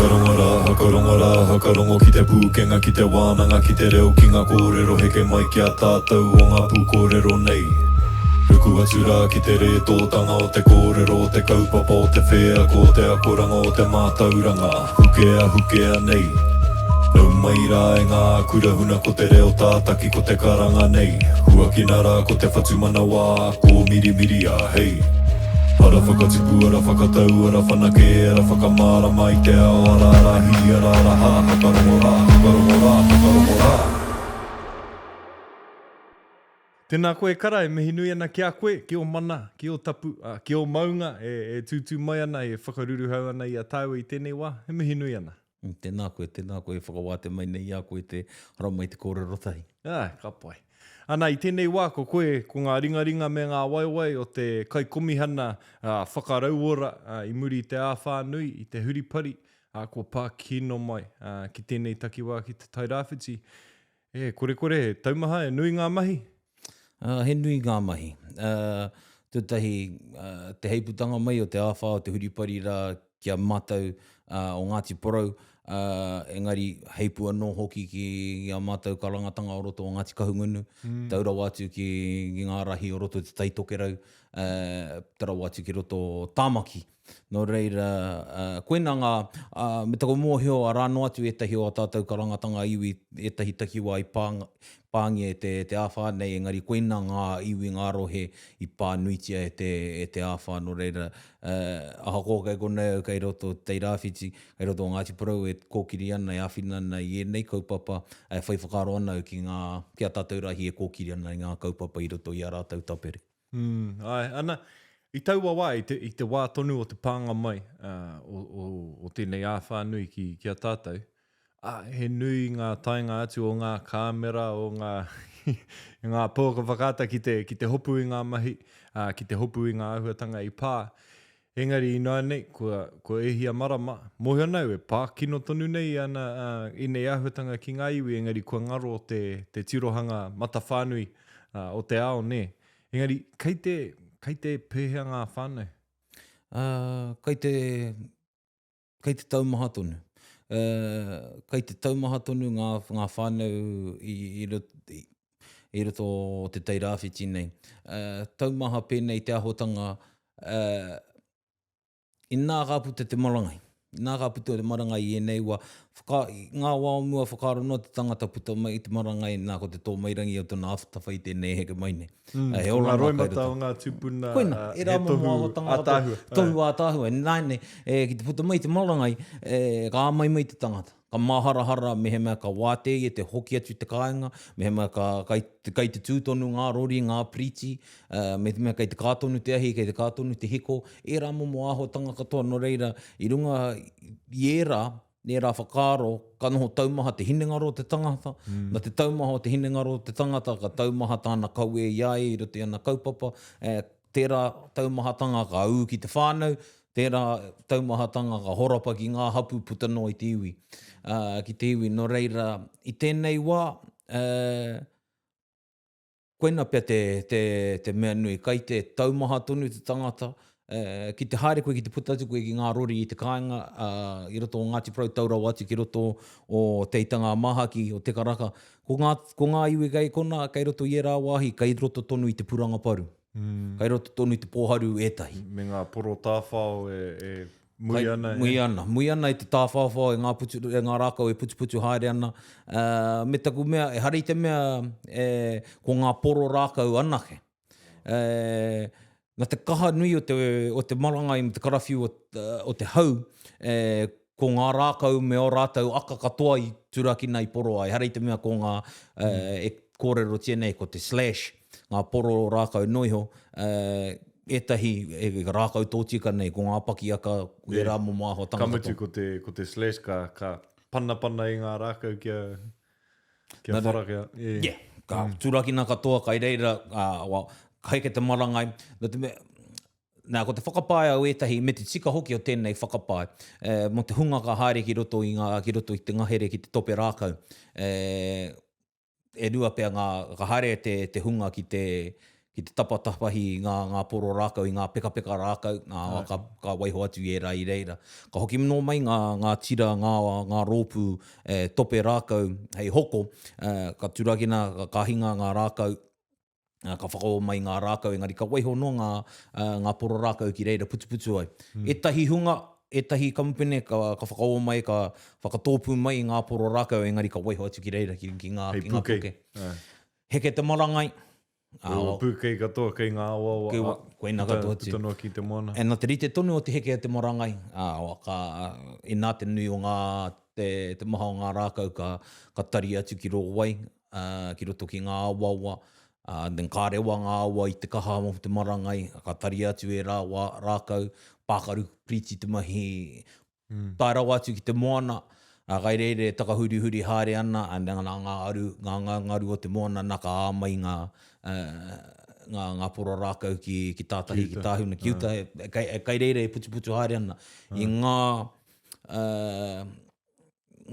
Whakarongo rā, whakarongo rā, whakarongo ki te pūkenga, ki te wānanga, ki te reo, ki ngā kōrero heke mai ki a tātou o ngā pūkōrero nei. Ruku atu rā ki te rētōtanga o te kōrero, o te kaupapa, o te wheako, o te akoranga, o te mātauranga, hukea, hukea nei. Nau mai rā e ngā kura huna ko te reo tātaki ko te karanga nei. Huakina rā ko te whatumanawa kōmirimiria, hei. Ara whakatipu, ara whakatau, ara whanake, ara whakamārama i te ao, ara ara hī, ara ara hā, whakarongo rā, whakarongo rā, whakarongo rā. Tēnā koe e kara, e mihi nui ana ki a koe, ki ō mana, ki ō tapu, ā, ki ō maunga e, e tūtū mai ana, e whakaruruhau ana i a tāua i tēnei wā, e mihi nui ana. Tēnā koe, tēnā koe e whakawātea mai nei i a koe te haramai te kōrero tahi. Āe, ka pai. Ana, i tēnei wā ko koe, ko ngā ringaringa me ngā waewae o te Kaikomihana Whakarauora i muri i te āwhā nui, i te huripari, ā, kua pā kino mai ki tēnei takiwā ki Te Tairāwhiti. E korekore, he taumaha, he nui ngā mahi? Uh, he nui ngā mahi. Uh, tētahi, uh, te heiputanga mai o te āwhā o te huripari rā ki a mātou uh, o Ngāti Porou, uh, engari heipu anō hoki ki a mātou karangatanga o roto o Ngāti Kahungunu, mm. tau rawa atu ki, ki ngā rahi o roto te Tai Tokerau, uh, tau rawa atu ki roto o Tāmaki. Nō reira, koina ngā, me taku mōhio, arā noa atu ētahi o ā tātou karangatanga iwi, ētahi takiwā i pāngia e te āwhā nei, engari koina ngā iwi, ngā rohe i pā nuitia e te, e te āwhā. Nō reira, ahakoa kei konei au, kei roto o Te Rāwhiti, kei roto o Ngāti Porou e kōkiri ana, e āwhina ana i ēnei kaupapa, e whai whakaaro ana au ki ngā, ki ā tātou rahi e kōkiri ana i ngā kaupapa i roto i ā rātou tapere. Mm, āe, ana, i taua wā, i te, i te wā tonu o te pānga mai uh, o, o, o tēnei āwhā nui ki, ki a tātou, ā, he nui ngā taenga atu o ngā kāmera, o ngā, ngā pouaka whakaata ki te, ki te hopu i ngā mahi, ā, ki te hopu i ngā āhuatanga i pā. Engari ināianei, kua, kua e hia marama, mōhio ana au e pā kino tonu nei ana ā, ēnei āhuatanga ki ngā iwi, engari kua ngaro te, te tirohanga matawhānui ā, o te ao, nē. Engari, kei te, kei te pēhea ngā whānau? Ā, kei te, kei te taumaha tonu. Ā, kei te taumaha tonu ngā, ngā whānau i, i, i, i roto o Te Tai Rāwhiti nei. Ā, taumaha pēnei te āhuatanga, ā, inā ka puta te marangai, inā ka puta te marangai i ēnei wā, whaka, i ngā wā o mua whakaaro noa te tangata puta mai i te marangai, nā ko te tōmairangi o tōna awhatawhai tēnei e heke mai nei. Mm, he oranga ngā roimata o ngā tūpuna, Koina, uh, he tohu ātaahua. Tohu ātaahua. Nāianei, e, ki te puta mai te marangai, e, ka āmai mai te tangata. Ka māharahara mehemea ka wātea ia te hoki atu te kāinga, mehemea ka, kai, kai te tū tonu ngā rori, ngā piriti, uh, mehemea kei te kā tonu te ahi, kei te kā tonu te hiko, ērā momo āhuatanga katoa. Nō reira, i runga i ērā, ērā whakaaro, ka noho taumaha te hinengaro o te tangata, mm. na te taumaha o te hinengaro o te tangata, ka taumaha tāna kawe i a ia i roto i ana kaupapa, e, tērā taumahatanga ka ū ki te whānau, tērā taumahatanga ka horapa ki ngā hapu puta noa i te iwi. Uh, ki te iwi. Nō reira, i tēnei wā, uh, Koina pea te, te, te mea nui, kai te taumaha tonu te tangata, e, ki te haere koe, ki te puta atu koe ki ngā rori i te kāinga, ā, i roto o Ngāti Porou tau rawa atu ki roto o Te Aitanga-a-Māhaki, o Te Karaka. Ko ngā, ko ngā iwi kei konā, kei roto i ērā wāhi, kei roto tonu i te puranga paru. Mm. Kei roto tonu i te pōharu ētahi. Me ngā poro tāwhao e, e Mui ana, Mui ana. Mui ana i te tāwhaowhao e ngā, putu, e ngā rākau e putuputu haere ana. Uh, me taku mea, ehara i te mea e, ko ngā poro rākau anake. E, na te kaha nui o te, o te marangai me te karawhiu o, o te hau, e, ko ngā rākau me ō rātou aka katoa i turakina i poroa. Ehara i te mea ko ngā, e, e kōrerotia nei ko te slash, ngā poro rākau noa iho, e, ētahi e, rākau tōtika nei, ko ngā pakiaka, ko ērā momo āhuatanga katoa. Ka mutu ko te, ko te slash ka, ka panapana i ngā rākau kia, kia whara, kia, yeah. Yeah, ka mm. turakina katoa, kai reira, uh, well, ka heke te marangai. Nō te mea, Nā, ko te whakapae au ētahi, me te tika hoki o tēnei whakapae, e, mō te hunga ka haere ki roto i, ngā, ki roto i te ngahere ki te tope rākau, e, e rua pea ngā, ka haere te, te hunga ki te, ki te tapatapahi i ngā, ngā poro rākau, i ngā pekapeka rākau, ngā, ka, ka waiho atu i ērā i reira. Ka hoki anō mai ngā, ngā tira, ngā, ngā rōpū e, tope rākau hei hoko, e, ka turakina, ka, ka hinga ngā rākau, ka whakaō mai ngā rākau, engari ka waiho noa ngā, ngā poro rākau ki reira putuputu ai. Mm. Ētahi hunga, ētahi kamupene ka, ka whakaō mai, ka whakatōpū mai i ngā poro rākau, engari ka waiho atu ki reira, ki, ki ngā, Hei ki ngā puke. puke. Heke te marangai, Ko pūkei katoa kei ngā awaawa, Kei, koina katoa atu. Puta noa ki te moana. E, nā te rite tonu o te heke a te marangai, ā, ka, inā te nui o ngā, te, te maha o ngā rākau ka, ka tari atu ki rō wai, ā, ki roto ki ngā awaawa, ā, then ka rewa ngā awa i te kaha o te marangai, ka tari atu ērā wā, rākau, pākaru piriti te mahi, Tae rawa atu ki te moana, ā, kai reira e takahurihuri haere ana, ā, nā ngā aru, ngā ngangaru o te moana, nā ka āmai ngā, ā, ngā, ngā poro rākau ki, ki tātahi, ki tāhuna, ki uta, e, kai, e, kai reira e putuputu haere ana. I ngā, ā,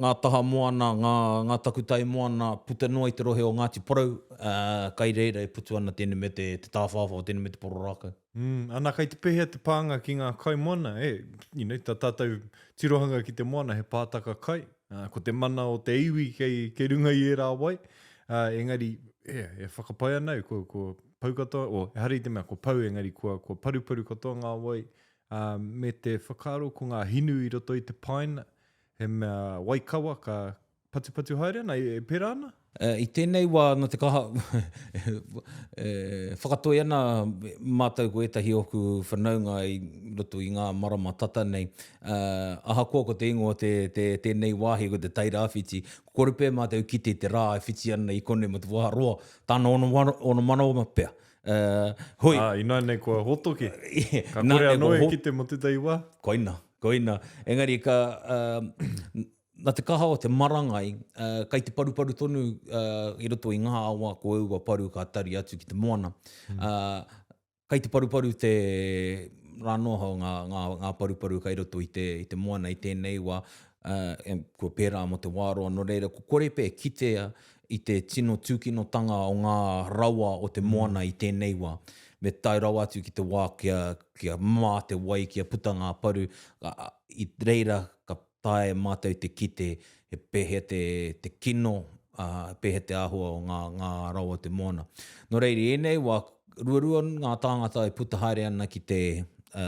ngā taha moana, ngā, ngā takutai moana, puta noa i te rohe o Ngāti Porou, ā, kai reira e putu ana tēnei mea te, te tāwhāwhā o tēnei mea te poro rākau. Mm, ana kei te pēhea te pānga ki ngā kai moana, e, you know, tā tātou tirohanga ki te moana he pātaka kai, uh, ko te mana o te iwi kei, kei runga i ērā wai, uh, engari, e, e whakapae ana au, kua, kua pau katoa, o, ehara i te mea kua pau, engari kua, kua paruparu katoa ngā wai, uh, me te whakaaro ko ngā hinu i roto i te paina, he mea waikawa ka, Patupatu haere ana, e pērā ana? I tēnei wā, nō te kaha e whakatoi ana mātou ko ētahi o ōku whanaunga i roto i ngā marama tata nei, ahakoa ko te ingoa o tēnei wāhi ko Te Tairāwhiti, ko kore pea mātou kite i te rā e whiti ana i konei mō te wā roa, tāna ono manawa pea. Hoi. Ā, ināianei kua hōtoke. Ka kore anō e kite mō tētahi wā. Koina, koina. Engari ka, Nā te kaha o te marangai, kei te paruparu tonu i roto i ngā awa ko aua paru ka tari atu ki te moana. Kei te paruparu te rānoa o ngā, ngā, ngā paruparu kei roto i te, i te moana i tēnei wā, kua pērā mō te wā roa, nō reira, ko kore pea e kitea i te tino tūkinotanga o ngā rawa o te moana i tēnei wā. Me tae rawa atu ki te wā kia, kia mā te wai, kia puta ngā paru, i reira ka taea e mātou te kite he pēhea te, te kino, ā, he pēhea te āhua o ngā, ngā rawa o te moana. Nō reira, i ēnei wā, ruarua ngā tāngata e puta haere ana ki te, ā,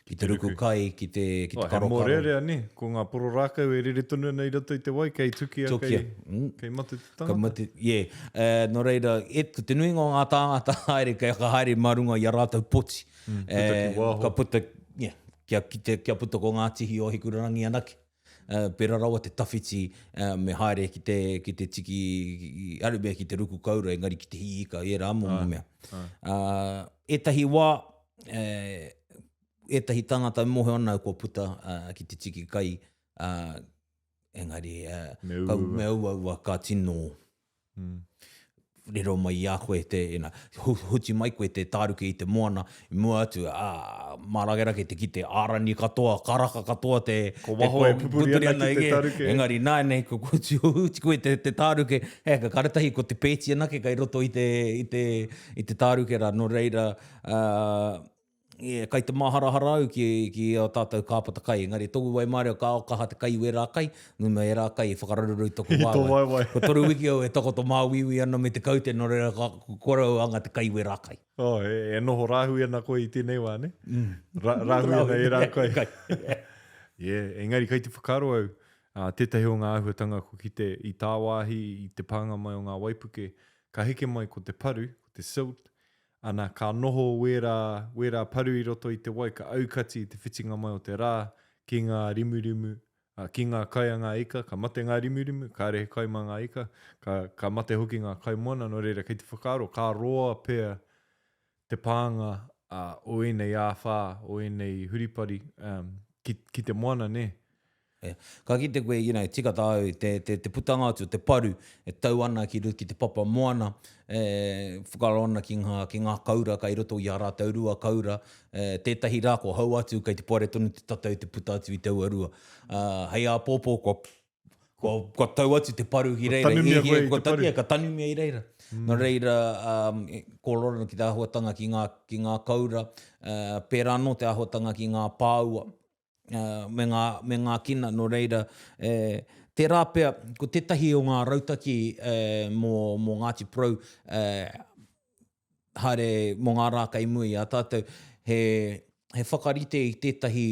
ki te ruku kai, ki te, ki te karokaro. He mōrearea, nē? Ko ngā poro rākau e rere tonu ana i roto i te wai, kei tukia, tukia. Kei, kei mate te tangata. Ka mate, yeah. Uh, nō reira, e, ko te nuinga o ngā tāngata haere, kei ka haere mā runga i a rātou poti. Mm, puta ki waho. Ka puta, yeah, kia kite, kia puta ko ngā tihi o Hikurangi anake. Uh, pera rawa te tawhiti uh, me haere ki te, ki te tiki, haere mea ki te ruku kaura, engari ki te hī ika, ērā momo ah, mea. Ah. Uh, ētahi wā, eh, ētahi tāngata e mōhio ana kua puta uh, ki te tiki kai, uh, engari uh, me uaua. Ka, me uaua ka tino mm. riro mai i a koe te, you know, huti mai koe te tāruke i te moana, i mua atu, ā, mārakerake te kite, ārani katoa, karaka katoa te... Ko waho e pupuri ana ki te tāruke. Engari nāianei, ko huti, huti koe te, te tāruke, he, ka karatahi ko te pēti anake kei roto i te, i te, i te tāruke rā, nō reira, ā, Yeah, kai te māharahara au ki, ki ō tātou kāpata kai, engari tōku waimarie ka ao kaha te kai i wērā kai, nō mea ērā kai e whakararuraru i toku I tō waewae. waewae. Ko toru wiki au e takoto māuiui ana me te kaute, nō reira ka kore au anga te kai i wērā kai. Oh, e, e noho rāhui ana koe i tēnei wā, ne? Mm. Ra, rāhui ana ērā kai. kai. Yeah, engari kai te whakaaro au, uh, tētahi o ngā āhuatanga ko ki te, i tāwāhi i te pānga mai o ngā waipuke, ka heke mai ko te paru, ko te silt, Ana, ka noho wērā, wērā paru i roto i te wai, ka aukati i te whitinga mai o te rā ki ngā rimurimu, ā, ki ngā kai a ngā ika, ka mate ngā rimurimu, kāre he kai mā ngā ika, ka, ka mate hoki ngā kaimoana, nō reira, kei te whakaaro, ka roa pea te pānga, ā, o ēnei āwhā, o ēnei huripari, ā, ki, ki te moana, nē. Yeah. Ka kite koe, you know, tika tāu, te, te, te putanga atu o te paru e tau ana ki, ki te papa moana, e whakaaro ana ki ngā, ki ngā kaura kai roto i ā rātou rua kaura, e, tētahi rā kua hau atu kei te poare tonu te tatau te puta atu i taua rua. Uh, hei āpōpō kua. Kua, kua tau atu te paru ki reira. Kua tanumia koe i te paru. Kua tanumia i reira. Mm. Nō reira, um, kōrero ana ki te āhuatanga ki ngā, ki ngā koura, uh, pērā anō te āhuatanga ki ngā pāua, uh, me, ngā, me ngā kina, nō reira, eh, tērā pea, ko tētahi o ngā rautaki eh, mō, mō Ngāti Porou, eh, haere mō ngā rā kei mua i a tātou, he, he whakarite i tētahi,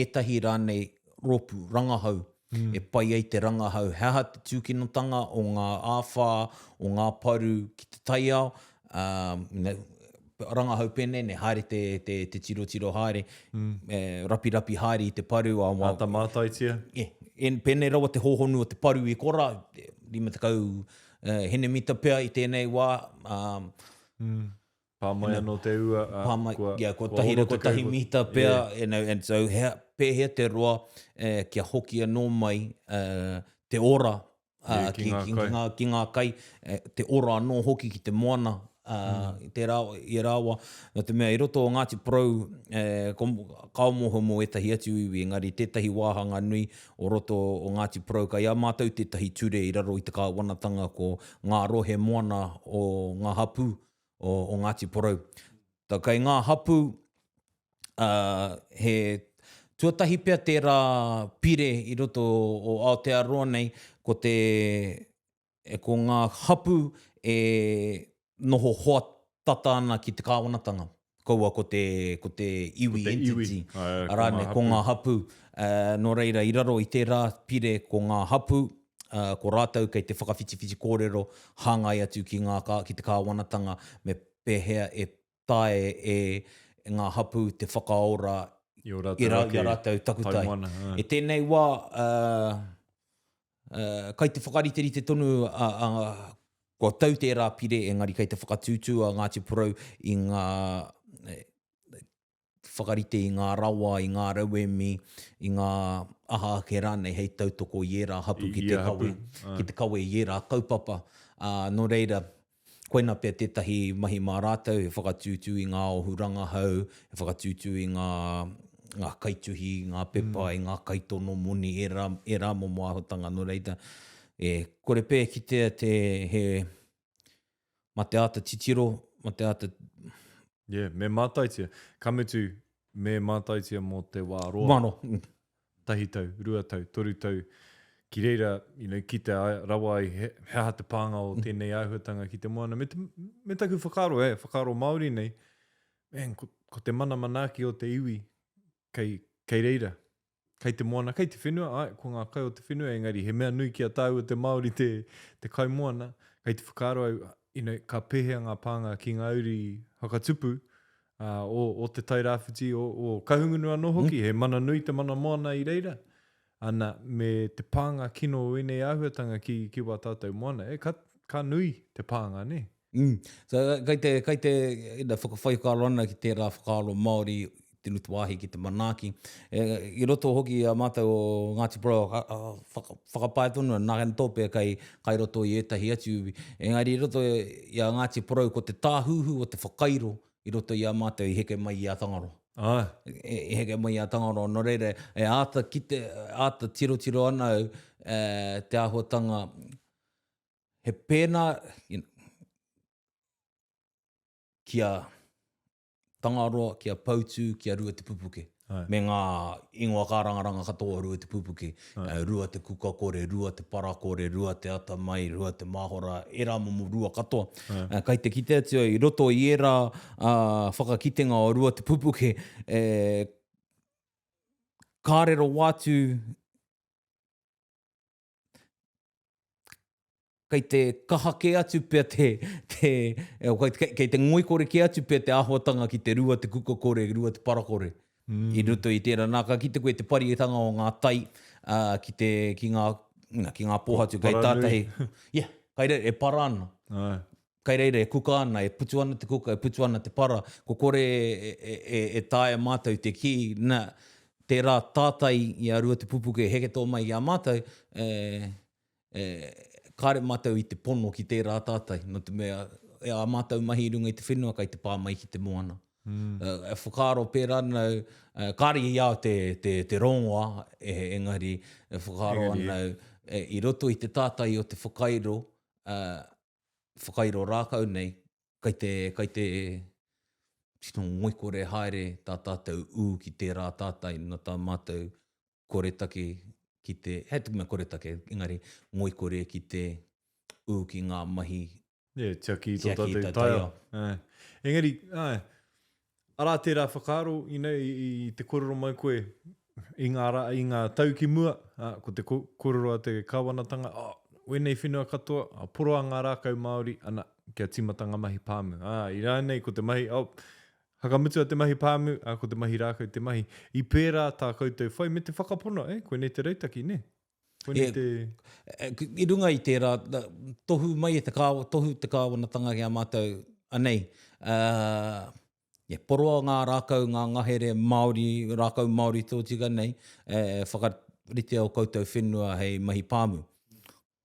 ētahi rānei rōpū rangahau mm. e pai ai te rangahau. He aha te tūkinotanga o ngā āwhā, o ngā paru ki te taiao, um, rangahau pēnei nei, haere te, te, te tirotiro haere, mm. e, rapirapi haere i te paru. A, Āta mātaitia. E, e, pēnei rawa te hōhonu o te paru i kora, 50 henemita pea i tēnei wā. Um, mm. Pā mai anō te ua, a, pā mai, kua, yeah, kua tahi, kua tahi mita pea, yeah. you know, and so hea, pēhea te roa eh, kia hoki anō mai eh, te ora uh, yeah, ki, ki, ki, ngā, kai. ki ngā kai, eh, te ora anō hoki ki te moana, uh, mm. tērā, i ērā wā. Nō te mea, i roto o Ngāti Porou, eh, ko, kao mōhio mō ētahi atu iwi, engari tētahi wāhanga nui o roto o Ngāti Porou, kai a mātou tētahi ture i raro i te kāwanatanga ko ngā rohe moana o ngā hapū o, o Ngāti Porou. Ta, kai ngā hapū, uh, he tuatahi pea tērā pire i roto o Aotearoa nei, ko te e ko ngā hapū e noho hoa tata ana ki te kāwanatanga, kaua ko te, ko te iwi ko te entity, iwi. Ai, arā nei, ko ngā hapū. Uh, nō reira, i raro i tērā pire ko ngā hapū, uh, ko rātou kei te whakawhitiwhiti kōrero hāngai atu ki, ngā, ki te kāwanatanga me pēhea e taea e ngā hapū te whakaora i ō rātou, i a rātou takutai. Taimoana, I tēnei wā, uh, uh, kai te whakariterite tonu a, a, kua tau tērā pire, engari kai te whakatūtū a Ngāti Porou i ngā whakarite i ngā rawa, i ngā rauemi, i ngā aha ake rānei hei tautoko i ērā hapu ki te kawe, ki te kawe i ērā kaupapa. Ā, nō reira, koina pea tētahi mahi mā rātou, he whakatūtū i ngā ohu rangahau, he whakatūtū i ngā, ngā kaituhi, ngā pepa, mm. i ngā kaitono moni, ērā, ērā momo āhuatanga. Nō reira, e kore pea e kitea te, he, Ma te āta titiro, ma te āta... Yeah, me mātaitia. Ka mutu, me mātaitia mō te wā roa. Mano. Tahi tau, rua tau, toru tau. Ki reira, you know, kite ai, rawa ai, he, he aha te pānga o tēnei āhuatanga ki te moana. Me, te, me taku whakaaro, eh, whakaaro Māori nei, man, ko, ko te mana manaaki o te iwi kei, kei reira. Kei te moana, kei te whenua, āe, ko ngā kai o te whenua, engari he mea nui ki a tāua te Māori te, te kai moana, kei te whakaaro au, you know, ka pēhea ngā pānga ki ngā uri whakatupu, ā, o, o Te Tai Rāwhiti, o, o Kahungunu anō hoki, he mana nui te mana moana i reira, ana, me te pānga kino o ēnei āhuatanga ki, ki wā tātou moana, e, ka, ka nui te pānga, nē? Mm. So, kai te, kai te ina, whakawhai whakaaro ana ki tērā whakaaro Māori, te nutu wāhi ki te manaaki. E, I roto hoki i a mātou o Ngāti Porou, whaka, whakapae tonu ana, nā tōpea kai, kai roto i ētahi atu iwi. Engari i roto i a Ngāti Porou, ko te tāhuhu o te whakairo i roto i a mātou i heke mai i a Tangaroa. Āe. I, i heke mai i a Tangaroa. Nō reira, e āta kite, āta tirotiro ana au e, te āhuatanga, He pēnā, you know, ki a Tangaroa, ki a Poutū, ki a Ruatepupuke. Aye. Me ngā ingoa kārangaranga katoa o Ruatepupuke. Aye. Uh, Rua te Kukakore, Rua te Parakore, Rua te Atamai, Rua te Mahora, ērā momo rua katoa. Aye. Uh, kai te kite atu au i roto i ērā uh, whakakitenga o Ruatepupuke, eh, kāre rawa atu kei te kaha kē atu pea te, te, kei, kei te ngoikore kē atu pea te āhuatanga ki te rua te kukakore, rua te parakore. Mm. I roto i tērā. Nā, ka kite koe te parietanga o ngā tai uh, ki, te, ki, ngā, na, ki ngā pōhatu kei tātahi. Yeah, kai reira, e para ana. Ai. Kai reira e kuka ana, e putu ana te kuka, e putu ana te para. Ko kore e, e, e, e taea mātou te kī, na, tērā tātai i a Ruatepupuke heke tō mai i a mātou, e, E, kāre mātou i te pono ki tērā tātai, nō te mea, e ā mātou mahi i runga i te whenua kai te pā mai ki te moana. Mm. E, whakaaro pērā ana au, e, kāre i au te, te, te rongoa, e, engari, e whakaaro ana au, I roto i te tātai o te whakairo, whakairo rākau nei, kai te, kai te tino ngoikore haere tā tātou ū ki tērā tātai nā tā mātou koretake ki te, he te mea koretake, engari ngoikore ki te ū ki ngā mahi Yeah, tiaki i tō tātou taiao. Engari, āe, arā tērā whakaaro, you know, i, i te kōrero mai koe i ngā, rā, i ngā tau ki mua, ā, ko te kōrero a te kāwanatanga, oh, wēnei whenua katoa, ā, poroa ngā rākau Māori, ana, kia tīmata ngā mahi pāmu. Ā, i rānei ko te mahi, oh, whakamutua te mahi pāmu, ā, ko te mahi rākau te mahi. I pērā tā koutou whai me te whakapono, eh, koinei te rautaki, nē? Koinei te... I runga i tērā, tohu mai e te kāwa, tohu te kāwanatanga ki a mātou, anei, uh, yeah, poroa ngā rākau, ngā ngahere Māori, rākau Māori tōtika nei, e, whakaritea o koutou whenua hei mahi pāmu.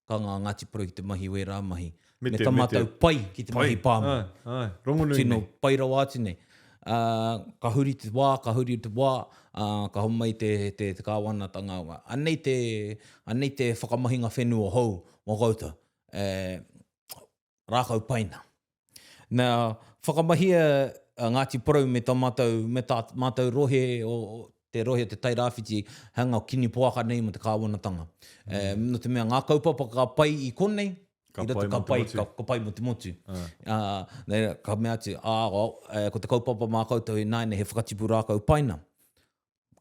Ka ngā Ngāti Porou ki te mahi wērā mahi. Me, te, me ta mātou pai ki te pai. mahi pāmu. Ai, ai, rongonui Tino nei. pai rawa atu nei. Uh, ka huri te wā, ka huri te wā, uh, ka homai te, te, te kāwanatanga. Anei te, anei te whakamahinga whenua hou mō koutou. E, rākau paina. Nā, whakamahia a Ngāti Porou me tā mātou, me tā mātou rohe o, te rohe o Te Tairāwhiti, hanga kini poaka nei mō te kāwanatanga. Mm. E, nō te mea, ngā kaupapa ka pai i konei, ka pai, ka pai, ka, ka pai mō te motu. Uh. Uh, ka mea atu, ā, oh, ko te kaupapa mā koutou ināianei he whakatipu rākau paina.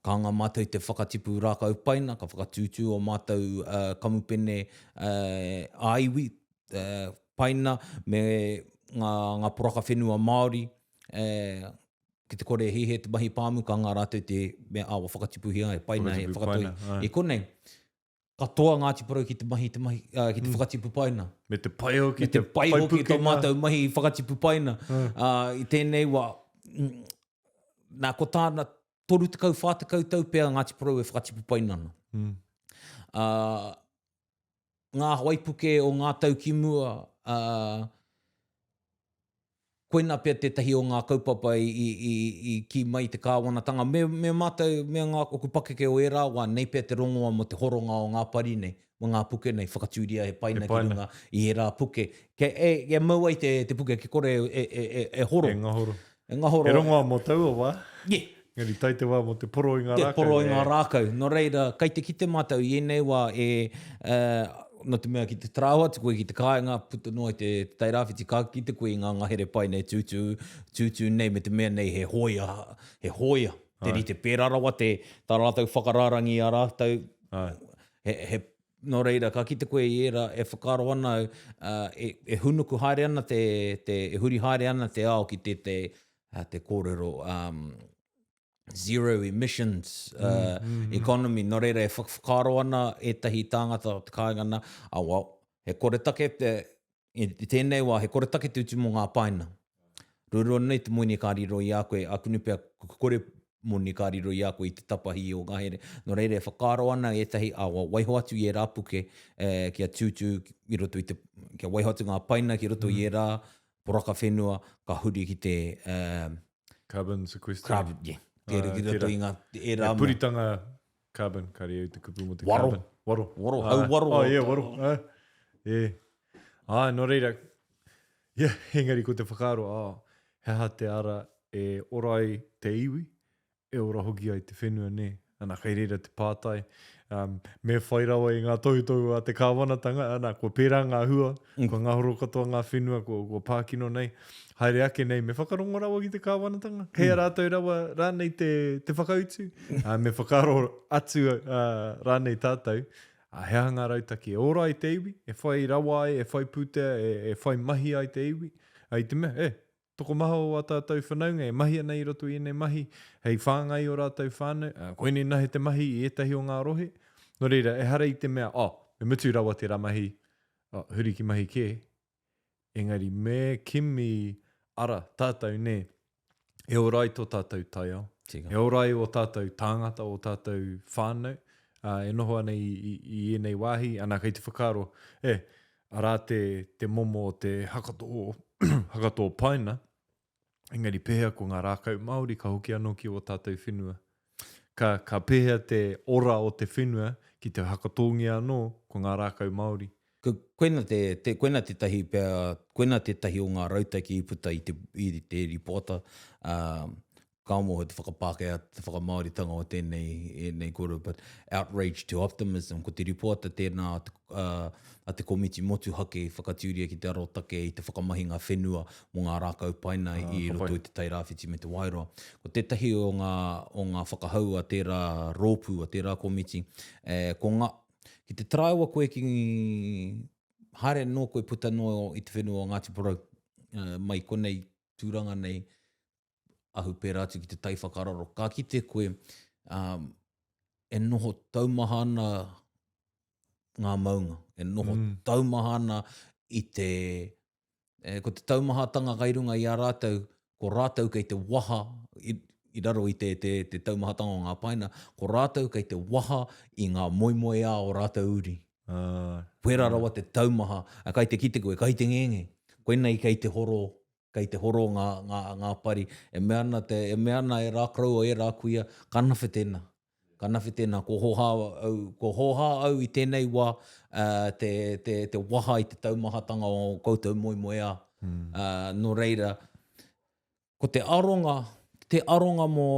Ka anga mātou i te whakatipu rākau paina, ka whakatūtū ō mātou kamupene ā-iwi paina me ngā, ngā poraka whenua Māori. Ki te kore e hihe te mahi pāmu, ka anga rātou te mea ā, whakatipuhia he paina, he whakatoi. I konei, katoa Ngāti Porou ki te mahi, te mahi, ki te whakatipu paina. Me te pai hoki, Me te pai hoki tō mātou mahi whakatipu paina. I tēnei wā, nā, ko tāna, 30, 40 tau pea Ngāti Porou e whakatipu paina ana. Mm. Uh, ngā waipuke o ngā tau ki mua, uh, koina pea tētahi o ngā kaupapa i, i, i, i kī mai te kāwanatanga, me, me mātou, me ngā oku pakeke o ērā wā, nei pea te rongoa mō te horonga o ngā pari nei, mō ngā puke nei, whakatūria he paina, he paina. ki runga i ērā puke. Kia, e, kia mau ai te, te puke, kia kore e, e, e, e horo. E ngahoro. E ngahoro. He rongoa mō taua wā. Yeah. Engari tae te wā mō te poro i ngā rākau. Te poro i ngā rākau. Nō reira, kai te kite mātou i ēnei wā e, nō te mea ki te tarāhu atu koe ki te kāinga, puta noa i te Tairāwhiti, ka kite koe i ngā ngahere pai nei tūtū, tūtū nei me te mea nei he hōia, he hōia. Te rite pērā rawa te, tā rātou whakarārangi i a rātou. He, he, nō reira, ka kite koe i ērā e whakaaro ana au, e, e hūnuku haere ana te, te, e huri haere ana te ao ki te, te, te kōrero um, zero emissions uh, mm, mm, mm. economy. Nō reira, e whakaaro ana ētahi tāngata o te kāinga nā, ah, well, he koretake te, i tēnei wā, he koretake te utu mō ngā paina. Ruarua nei te moni ka riro i a koe, akunu pea kore moni ka riro i a koe i te tapahi o ngahere. Nō reira, e whakaaro ana ētahi, ah, well, waiho atu i ērā puke, eh, kia tūtū i roto i te, kia waiho atu ngā paina ki roto mm. i ērā poraka whenua, ka huri ki te... Uh, carbon sequestering. Carbon, yeah. Tērā ki roto i ngā, ērā mea. Puritanga carbon, kare au te kupu mo te waro. carbon. Waro. Waro, hau waro. Oh, yeah, waro. Uh, yeah. Ah, nō reira, yeah, engari ko te whakaaro, oh, he aha te ara e ora ai te iwi, e ora hoki ai te whenua, nē. Ana, kei reira te pātai, um, me whai rawa i ngā tohutohu a te kāwanatanga, ana, kua pērā ngā hua, mm. kua ngahoro katoa ngā whenua, kua, kua pākino nei. Haere ake nei, me whakarongo rawa ki te kāwanatanga? Kei a mm. rātou rawa rānei te, te whakautu? Uh, me whakaaro atu uh, rānei tātou, uh, he aha ngā rautaki e ora ai te iwi, e whai rawa ai, e whai pūtea, e, e whai mahi ai te iwi, uh, i te mea, e, Tokomaha o ā tātou whanaunga e mahi ana i roto i ēnei mahi hei whāngai i ō rātou whānau, ā, koinei nahe te mahi i ētahi o ngā rohe. Nō reira, ehara i te mea, oh, me mutu rawa tērā mahi, oh, huri ki mahi kē. Engari me kimi ara tātou, nē, e ora ai tō tātou taiao, Tika. e ora ai ō tātou tāngata, ō tātou whānau, ā, e noho ana i, i, i ēnei wāhi, ana kei te whakaaro, e, Arā te, te momo o te hakatō, hakatō paina, engari pēhea ko ngā rākau Māori ka hoki anō ki ō tātou whenua? Ka, ka pēhea te ora o te whenua Ki te whakatōngia anō ko ngā rākau Māori. Koina te, te, koina tētahi pea, koina tētahi o ngā rautaki i puta i te, i te rīpoata, ā, ka mōhio te whakapākehā, te whakamāoritanga o tēnei, ēnei kōrero, but outrage to optimism, ko te rīpoata tēnā a te, ā, a te Komiti Motuhake i whakatūria ki te arotake i te whakamahinga whenua mō ngā rākau paina i roto i Te Tai Rāwhiti me Te Wairoa. Ko tētahi o ngā, o ngā whakahau a tērā rōpū, a tērā komiti, e, ko ngā, ki te taraiwa koe ki, haere noa koe puta noa i te whenua o Ngāti Porou, mai konei Tūranga nei, ahu pērā atu ki te tai whakararo, ka kite koe um, e noho taumaha ana ngā maunga, e noho mm. taumaha ana i te, e, ko te taumahatanga kai runga i a rātou, ko rātou kei te waha i, i raro i te, te, te taumahatanga o ngā paina, ko rātou kei te waha i ngā moemoeā o rātou uri. Uh, Pērā rawa te taumaha, a kai te kite koe, kai te ngenge. Koinei kei te horo, kei te horo ngā, ngā, ngā pari. E mea ana, te, e mea ana e rā koroua, e rā kuia, ka nawhe tēnā. Ka nawhe tēnā, ko hōhā au, ko hōhā au i tēnei wā, uh, te, te, te waha i te taumahatanga o koutou moemoeā. Mm. Uh, nō reira, ko te aronga, te aronga mō,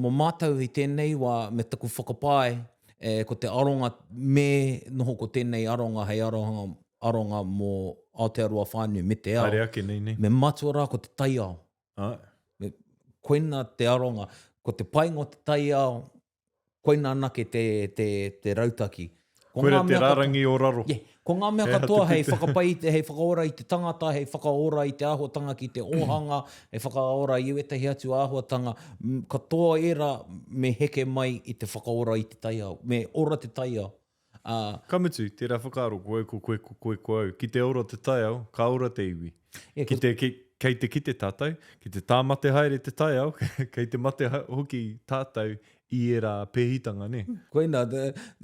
mō mātou i tēnei wā me taku whakapae, e, ko te aronga me noho ko tēnei aronga hei aronga, aronga mō Aotearoa whānui me te ao. Haere ake nei, nei. Me matua rā ko te taiao. Āe. Me, koina te aronga, ko te painga o te taiao, koina anake te, te, te rautaki. Ko Koira te rārangi o raro. Yeah. Ko ngā mea katoa hei whakapai, hei whakaora i te tangata, hei whakaora i te āhuatanga ki te ōhanga, hei whakaora i ētahi atu āhuatanga, katoa ērā me heke mai i te whakaora i te taiao, me ora te taiao. Ā. Ka mutu, tērā whakaaro, ko au, ko koe, ko koe, ko au. Ki te ora te taiao, ka ora te iwi. Yeah, ki te, ki, kei te kite tātou, ki te tāmate haere te taiao, kei te mate hoki tātou i ērā pēhitanga, nē? Koina,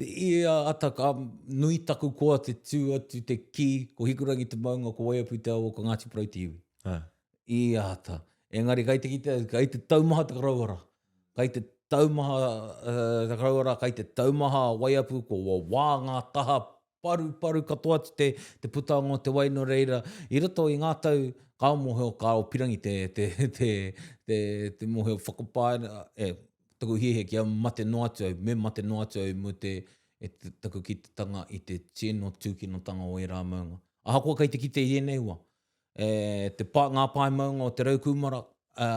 i ia ata ka nui taku koa te tū atu te kī, ko Hikurangi te maunga, ko Waiapu te awa, ko Ngāti Porou te iwi. Ah. I ia ata. Engari kai te kite, kai te taumaha te karauara. Kai te taumaha te karauara, kai te taumaha a Waiapu, ko wā ngā taha paruparu katoa atu te, te putanga o te wai nō reira, i roto i ngā tau, ka mōhio, ka o pirangi te, te, te, te, te mōhio whakapae, e, taku hiahia kia mate noa atu au, me mate noa atu au mō te, e te, taku kitetanga i te tino tūkinotanga o ērā maunga. Ahakoa kei te kite i ēnei wā, e, te pa, ngā pae maunga o Te Raukūmara, ā,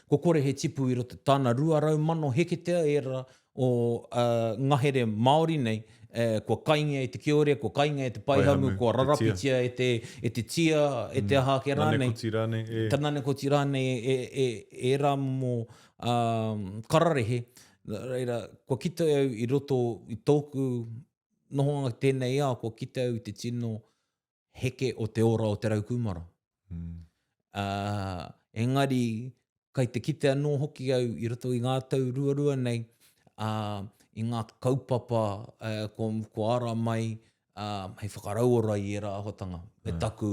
kua kore he tipu i roto, tāna 200,000 heketea ērā o ā, ngahere Māori nei, e, kua kaingia e te kiore, kua kaingia e te paihamu, kua rarapitia e te, e te tia, e te aha ake rānei. Nanekoti rānei, e. Ta nanekoti rānei, e, e, e, ērā momo ā, kararehe. Nā reira, kua kite au i roto i tōku nohoanga ki tēnei ao, kua kite au i te tino heke o te ora o te raukūmara. Mm. Uh, engari, kai te kite anō hoki au i roto i ngā tau ruarua nei, uh, i ngā kaupapa uh, kua, kua ara mai uh, hei whakarauora i ērā āhuatanga. Me mm. taku,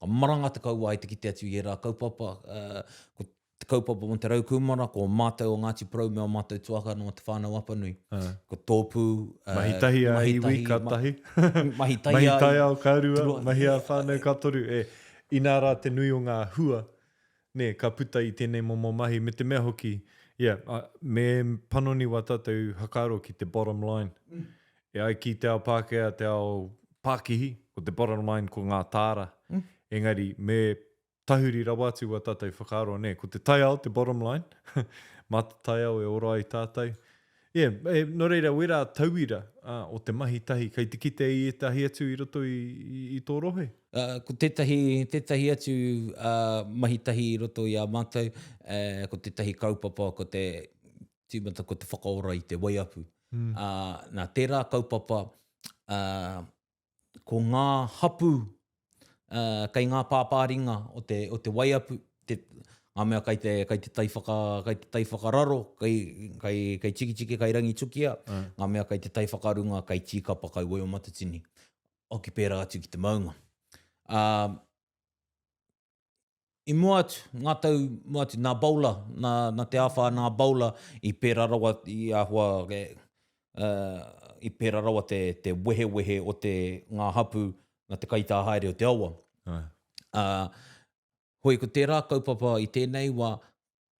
ka maranga te kauae te kite atu i ērā kaupapa. Uh, ko te kaupapa mō Te Raukūmara, ko mātou o Ngāti Porou me ō mātou tuakana o Te Whānau Apanui. Uh. Ko tōpū... Uh, mahi tahi a iwi, ka tahi. mahi tahi mahi taiao ka rua, turua. mahi a whānau ka toru. E, inā rā te nui o ngā hua, nē, ka puta i tēnei momo mahi, me te mea hoki, yeah, me panoni wā tātou whakaaro ki te bottom line. Mm. E ai ki te ao Pākehā, te ao pākihi, ko te bottom line ko ngā tāra. Mm. Engari, me tahuri rawa atu wā tātou whakaaro, nē, ko te taiao te bottom line, mā te taiao e ora ai tātou. Yeah, e, nō reira, wērā tauira uh, o te mahi tahi, kei te kite i ētahi atu i roto i, i, i tō rohe? Uh, ko tētahi, tētahi atu uh, mahi tahi i roto i a mātou, uh, ko tētahi kaupapa, ko te tīmata ko te whakaora i te waiapu. Mm. Uh, nā, tērā kaupapa, uh, ko ngā hapū uh, kei ngā pāpāringa o te, o te Waiapu, te, ngā mea kei te, kei te tai whaka, kei te tai whakararo, kei, kei, kei Tikitiki, kei Rangitukia, mm. ngā mea kei te tai whakarunga, kei Tīkapa, kei Waiomatatini, hoki pērā atu ki te maunga. Uh, I mua atu, ngā tau mua atu, nā Bowler, nā, nā te āwhā nā Bowler i pērā rawa i āhua, e, uh, i pērā rawa te, te wehewehe o te, ngā hapū, nā te kaitā haere o te awa. Āe. Ā, hoi ko tērā kaupapa i tēnei wā,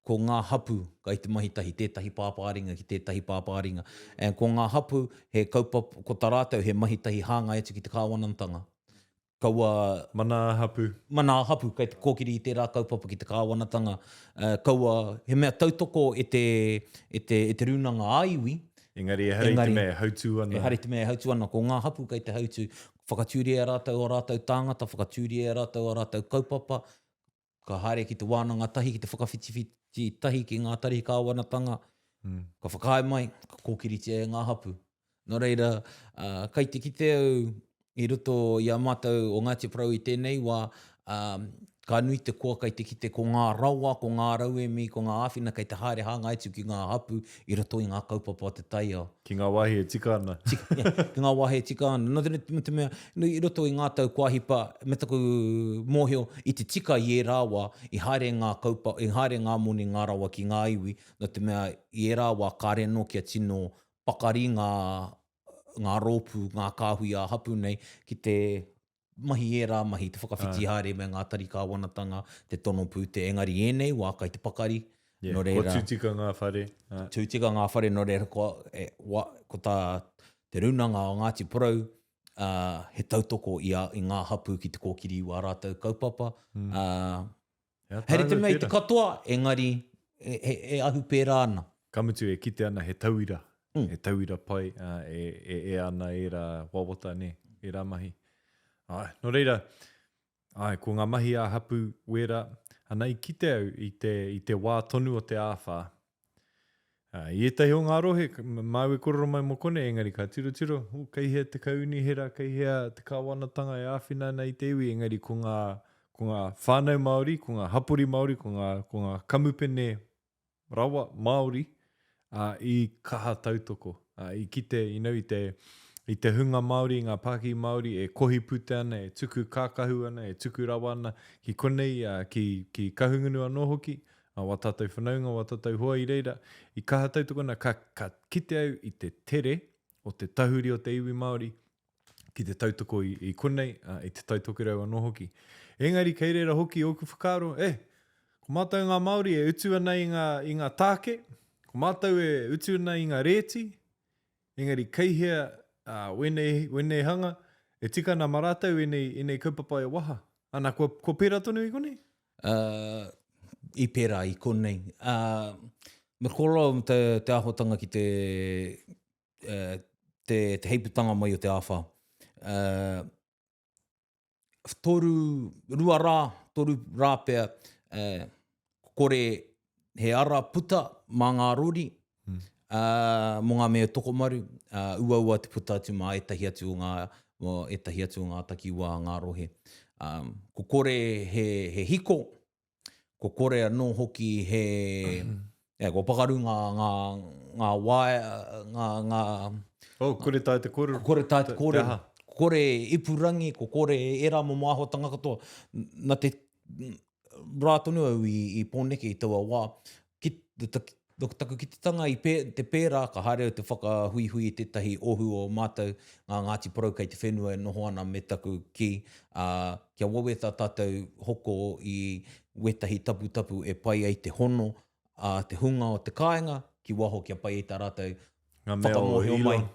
ko ngā hapū kai te mahi tahi, tētahi pāpāringa ki tētahi pāpāringa. And ko ngā hapū, he kaupapa, ko tā rātou he mahi tahi hāngai atu ki te kāwanatanga. Kaua... Mana ā-hapū. Mana ā-hapū, kei te kōkiri i tērā kaupapa ki te kāwanatanga. Kaua, he mea tautoko e te, e te, e te rūnanga ā-iwi. Engari ehara i te mea e hautū ana. Ehara i te mea e hautū ana, ko ngā hapū kei te hautū. Whakatūria e rātou ō rātou tāngata, whakatūria e rātou ā rātou kaupapa, Ka haere ki te wānanga tahi, ki te whakawhitiwhiti tahi ki ngā tari kāwanatanga, ka whakaae mai, ka kōkiritia e ngā hapū. Nō reira, kai te kite au i roto i a mātou o Ngāti Porou i tēnei wā, ka nui te koa kai te kite ko ngā rawa, ko ngā rauemi, ko ngā āwhina kei te haere hāngai atu ki ngā hapū i roto i ngā kaupapa o te taiao. Ki ngā wāhi e tika ana. Tika, ki ngā wāhi e tika ana. Nō te, te mea, i roto i ngā tau kua hipa, me taku mōhio, i te tika i ērā wā, i haere ngā kaupa, i haere ngā moni, ngā rawa ki ngā iwi, nō te mea, i ērā wā kāre anō kia tino pakari ngā, ngā rōpū, ngā kāhui ā-hapū nei ki te mahi ērā mahi, te whakawhiti haere me ngā tari kāwanatanga, te tono pūtea, engari i ēnei wā kai te pakari, Yeah, nō reira... Kua tū tika ngā whare. Tū tika ngā whare, nō reira, kua, e, wa, ko tā te rūnanga o Ngāti Porou, uh, he tautoko i, a, i ngā hapū ki te kōkiri i wā rātou kaupapa. Mm. Uh, He rite mea i te katoa, engari e, e, e ahu pērā ana. Ka mutu e kite ana he tauira, mm. he tauira pai uh, e, e, e ana ērā wawata, nē, ērā mahi. Ai, nō reira, ai, ko ngā mahi ā-hapū wērā, ana i kite au i te, i te wā tonu o te āwhā. Uh, I ētahi o ngā rohe, māu e kōrero mai mō konei, engari ka tirotiro, oh, kei hea te kaunihera, kei hea te kāwanatanga e āwhina ana i te iwi, engari ko ngā, ko ngā whānau Māori, ko ngā hapori Māori, ko ngā, ko ngā kamupene rawa Māori, ā, i kaha tautoko, ā, i kite, you know, i te, i te hunga Māori, i ngā pākihi Māori e kohi pūtea ana, e tuku kākahu ana, e tuku rawa ana, ki konei, ā, ki, ki Kahungunu anō hoki, ā, wā tātou whanaunga, wā tātou hoa i reira, i kaha tautoko ana, ka, ka kite au i te tere o te tahuri o te iwi Māori, ki te tautoko i, i konei, ā, i Te Tai Tokerau anō hoki. Engari kei reira hoki ōku whakaaro, e, ko mātou ngā Māori e utu ana i ngā, i ngā tāke, ko mātou e utu ana i ngā rēti, engari kei hea ā, wēnei, wēnei hanga, e tika ana mā rātou ēnei, ēnei kaupapa e waha. Ana, kua, kua pērā tonu i konei? Uh, i pērā i konei. Uh, me kōrero te, te āhuatanga ki te, te, te heiputanga mai o te āwhā. Uh, toru, rua rā, toru rā pea, uh, kore he ara puta mā ngā rori, mm. uh, mō ngā mea tokomaru, uh, uaua te puta atu mā ētahi atu o ngā, mō ētahi atu o ngā takiwā, ngā rohe. Um, ko kore he, he hiko, Ko kore anō hoki he, yeah, kua pakaru ngā, ngā, ngā waea, ngā, ngā... Oh, kore taea te kōrero. Ko kore taea te kōrero. Te aha. Ko kore ipurangi, ko kore ērā momo āhuatanga katoa. Na te rā tonu au i, i Pōneke i taua wā, ki, te, Nō taku kitetanga i pē, te pērā, ka haere au te whakahuihui i tētahi ohu o mātou, ngā Ngāti Porou kei te whenua e noho ana me taku kī, ā, kia wawe tā tātou hoko i wētahi taputapu e pai ai te hono a te hunga o te kāinga ki waho kia pai ai tā rātou Ngā mea o whakamōhio mai. Elon.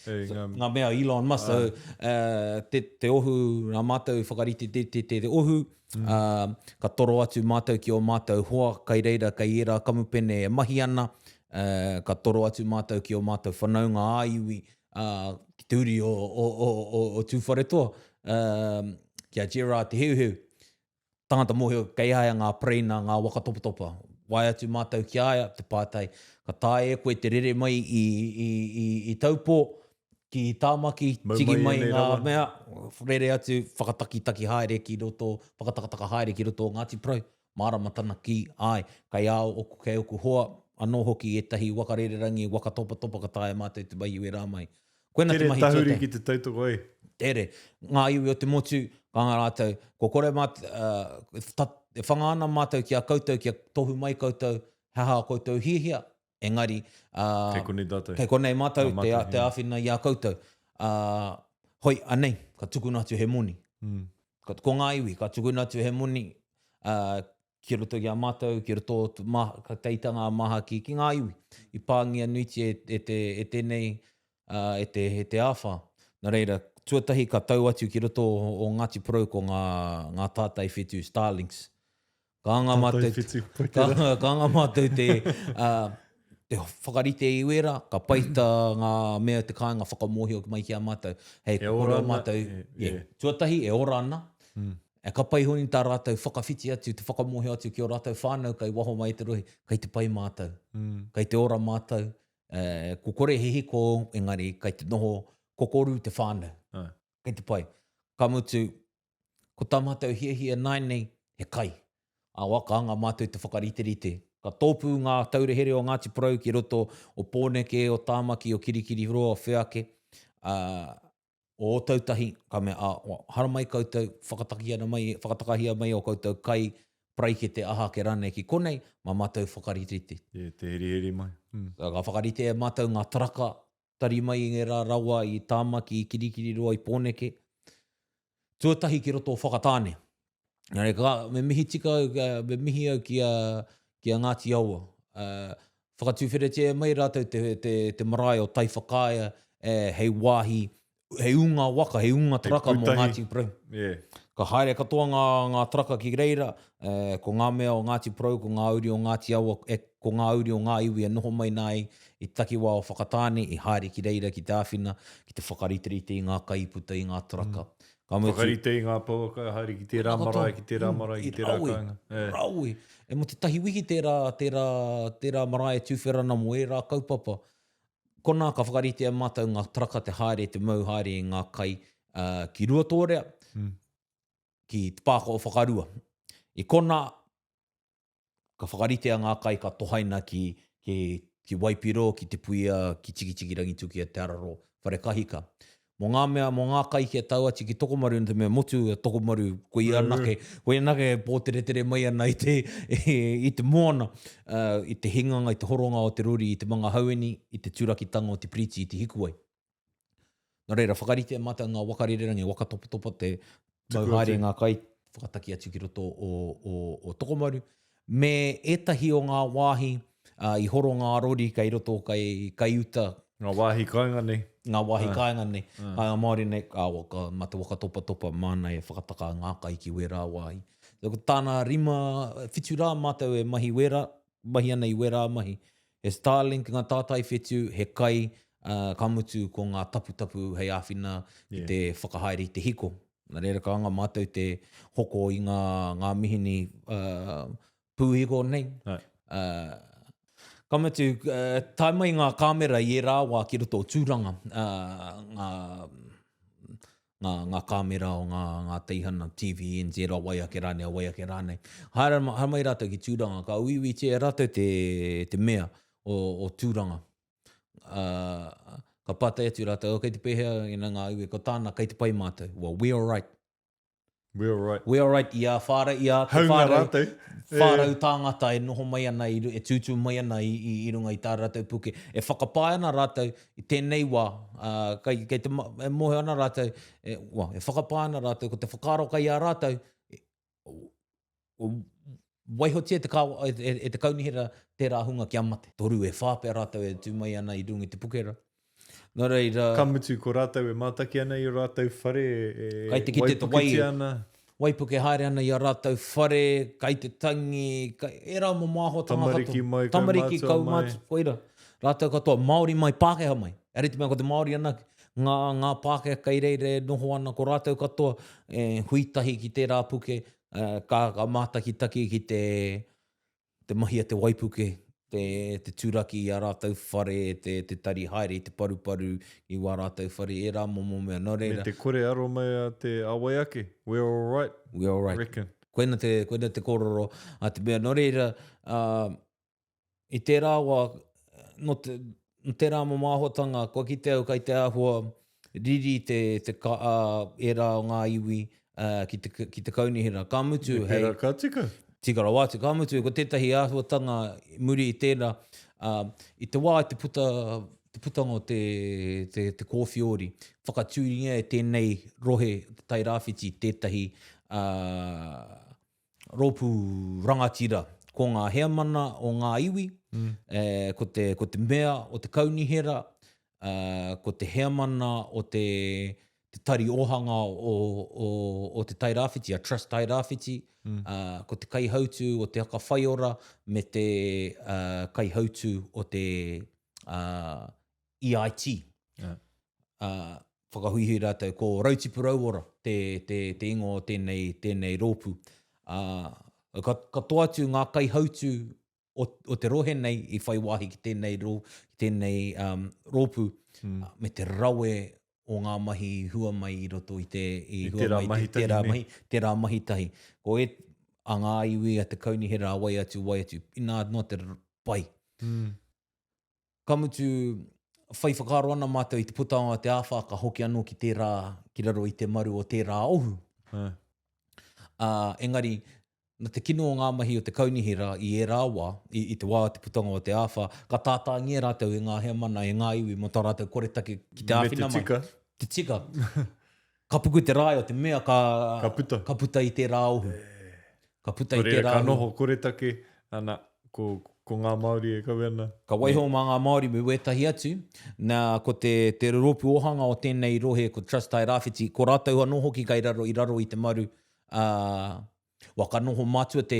Hey, ngā... Ngā mea Elon Musk. So, uh, te, te ohu, nā mātou i whakarite te, te, te, te ohu, mm. uh, ka toro atu mātou ki ō mātou hoa, kai reira, kai ērā kamupene e mahi ana, uh, ka toro atu mātou ki ō mātou whanaunga ā-iwi, uh, ki te uri o, o, o, o, o Tūwharetoa, uh, ki a Gerard Te Heuheu. Tangata mōhio kei a ia ngā pereina, ngā waka topatopa. Waea atu mātou ki a ia, te pātai, ka taea e koe te rere mai i, i, i, i Taupō ki Tāmaki, Mau tiki mai mai ēnei ngā rawa. mea, rere atu, whakatakitaki haere ki roto, whakatakataka haere ki roto o Ngāti Porou. Mārama tana kī, āe, kei a oku, kei oku hoa anō hoki ētahi waka rererangi, waka topatopa ka taea mātou te mahi i ērā mahi. Koina te Tere mahi tahuri tuatahi. ki te tautoko ai. Tere. Ngā iwi o te motu, ka anga rātou, kua kore māt, uh, e whanga ana mātou ki a koutou, kia tohu mai koutou, he aha a koutou hiahia. Engari, ā, Kei konei tātou. Kei konei mātou Ngā te, mātou, te āwhina i a koutou. Ā, hoi, anei, ka tukuna atu he moni. Mm. Ka, ko ngā iwi, ka tukuna atu he moni, ā, ki roto i a mātou, ki roto o ma, ka teitanga a Mahaki, ki ngā iwi. I pāngia nuitia e, e, te, e tēnei, ā, e te, e te āwhā. Nā reira, tuatahi ka tau atu ki roto o, o Ngāti Porou ko ngā, ngā tātai whetū Starlinks. Ka anga mātou, ka, ka anga mātou te, uh, te whakarite i wera, ka paita ngā mea te kāinga whakamōhio mai ki a mātou. Hei, e ora ana, mātou, e, yeah. Tuatahi, e ora ana, mm. e ka pai honi tā rātou whakawhiti atu, te whakamōhio atu ki o rātou whānau kai waho mai te rohe, kai te pai mātou, mm. kai te ora mātou, e, ko kore hihiko, engari kai te noho kokoru te whānau. Ai. Kai te pai. Ka mutu, Ko tā mātou hiahia nāianei, he kai. Ā, ka anga mātou te whakariterite. Ka tōpū ngā taura here o Ngāti Porou ki roto o Pōneke, o Tāmaki, o Kirikiriroa, o Wheake, ā, o Ōtautahi, ka mea, ā, haramai koutou, whakataki ana mai, whakatakahia mai ō koutou kai, paraikete, aha ake rānei ki konei, mā mātou whakariterite. Yeah, te heriheri mai. Mm. Ka whakarite e mātou ngā taraka, tari mai i ngērā rawa i Tāmaki, i Kirikiriroa, i Pōneke. Tuatahi ki roto o Whakatāne. Nā reira, ka, me mihi tika au, me mihi au ki a, ki a Ngāti Awa. Uh, whakatūwheretia mai rātou te, te, te marae o Taiwhakaea e, hei wāhi, hei ūnga waka, hei ūnga taraka mō Ngāti Porou. Yeah. Ka haere katoa ngā, ngā taraka ki reira, e, ko ngā mea o Ngāti Porou, ko ngā uri o Ngāti Awa, e, ko ngā uri o ngā iwi e noho mai nā i, i te takiwā o Whakatāne, i haere ki reira ki te āwhina, ki te whakariterite i ngā kai i puta i ngā taraka. Mm. Ka mutu, Whakarite i ngā pouaka e haere ki tērā marae, ki tērā marae, ki tērā rawe, kāinga. E. Rawe. E mō te tahi wiki tērā, tērā, tērā marae e tūwhera ana mō ērā kaupapa. Konā ka whakaritea mātou ngā taraka te haere, te mau haere i ngā kai uh, ki Ruatōrea, mm. ki Te Pāka o Whakarua. I konā, Ka whakaritea ngā kai ka tohaina ki, ki, ki Waipiro, ki Te Puia, ki Tikitikirangitukea, Te Araro, Wharekahika. Mō ngā mea, mō ngā kai kia tau atu ki Tokomaru, nā te mea motu a Tokomaru, koia anake, koia anake e pōteretere mai ana i te, i te moana, uh, i te hinganga, i te horonga o te rori, i te manga haueni, i te turakitanga o te piriti, i te hikuwai. Nō reira, whakaritea mātou ngā waka rererangi, waka topatopa te mau haere ngā kai, whakataki atu ki roto o, o, o Tokomaru, me ētahi o ngā wāhi uh, i horo ngā rori kei roto, kei, kei uta. Ngā wāhi kāinga nei. Ngā wāhi kāinga nei, kāinga Māori nei, ka, waka, mā te waka topatopa māna e whakataka ngā kai ki wērā wāhi. So, ko tāna rima, whitu rā mātou e mahi wērā, mahi ana i wērā mahi. He Starlink ngā tātai whetū, he kai, ā, ka mutu ko ngā taputapu hei āwhina ki te whakahaere i te hiko. Nā reira ka anga mātou te hoko i ngā, ngā mihini ā, pūhiko nei. Ā, ka mutu, tae mai ngā kāmera i ērā wā ki roto o Tūranga, ā, ngā, ngā, ngā kāmera o ngā, ngā teihana TVNZ, a wai ake rānei, a wai ake rānei. Haere, haere mai rātou ki Tūranga, ka uiuitia e rātou te, te mea o, o Tūranga. Uh, ka pātai atu rātou, oh, kei te pēhea ina ngā iwi, ko tāna, kei te pai mātou. Well, we are right. We are right. We are right i a whāra, i a te Haunga whārau, rātou. whārau tāngata e noho mai ana, i, e tūtū mai ana i, i, i runga i tā rātou puke. E whakapae ana rātou i tēnei wā, ā, kei, kei te, e mōhio ana rātou, e, well, e whakapae ana rātou, ko te whakaaro kai a rātou, e, o, waihotia te, kāwa, e, e, e te kaunihera tērā hunga kia mate. Toru e whā pea rātou e tū mai ana i runga i te puke rā. Nō reira... Ka mutu, ko rātou e mātaki ana i ō rātou whare, e Kai te kite te wai, waipuketia ana. Waipuke haere ana i ā rātou whare, kai te tangi, kai, ērā momo āhuatanga katoa. Tamariki mai, Tamariki, kaumātua mai. kaumātua, koira. Rātou katoa, Māori mai, Pākehā mai. Ehara i te mea ko te Māori anake, ngā, ngā Pākehā kei reira e noho ana, ko rātou katoa e hui tahi ki tērā puke, ka, ka mātakitaki ki te, te mahi a te waipuke, te, te turaki i ā rātou whare, te, te tari haere i te paruparu i wā rātou whare, ērā momo mea. Nō reira. Me te kore aro mai a te a wai ake, we're all right, We're all right. reckon. Koina te, koina te kōrero a te mea. Nō reira, ā, i tērā wā, nō te, nō tērā momo āhuatanga, kua kite au kai te āhua riri te, te ka, ā, ērā o ngā iwi, ā, ki te, ki te kaunihera. Ka mutu, Me hei. pērā ka tika. Tika rawa atu. Ka mutu, ko tētahi āhuatanga i muri i tērā, Ā, i te wā i te puta, te putanga o te, te, te kōwhiori, whakatūringia e tēnei rohe o Te Tai Rāwhiti tētahi, ā, rōpū rangatira. Ko ngā heamana o ngā iwi, mm. e, ko, te, ko te mea o te kaunihera, ā, ko te heamana o te, te tari ōhanga o, o, o Te Tairāwhiti, a Trust Tairāwhiti, mm. ā, ko te kaihautū o Te Aka Whaiora me te uh, kaihautū o te uh, EIT. Yeah. Uh, whakahuihui rātou, ko Rautipu Rauora te, te, te ingoa o tēnei, tēnei rōpū. Uh, ka, katoa atu ngā kaihautū o, o te rohe nei i whai wāhi ki tēnei, rō, ki tēnei um, rōpū, mm. me te rawe o ngā mahi i hua mai i roto i te i, I hua mai i tērā mahi, tērā mahi tahi. Ko e, a ngā iwi, a te kaunihera, a wai atu, wai atu, inā noa te pai. Mm. Ka mutu, whai whakaaro ana mātou i te putanga o te āwhā ka hoki anō ki tērā, ki raro i te maru o tērā ohu. Uh. Uh, engari, Na te kino o ngā mahi o te kaunihera i ērā wā, i, i te wā o te putanga o te āwhā, ka tātāngia rātou e ngā heamana, e ngā iwi mō tā rātou koretake ki te āwhina mai. Me te tika. Te tika. Ka puku te rae o te mea ka, ka, puta. ka puta i tērā ohu. Ka puta i tērā ohu. Ka noho koretake, ana, ko, ko ngā Māori e kawe ana. Ka waiho mā ngā Māori me wētahi atu, nā, ko te, te rōpū ohanga o tēnei rohe, ko Trust Tairāwhiti, ko rātou anō hoki kai raro, i raro i te maru, ā, Wa ka noho matua te,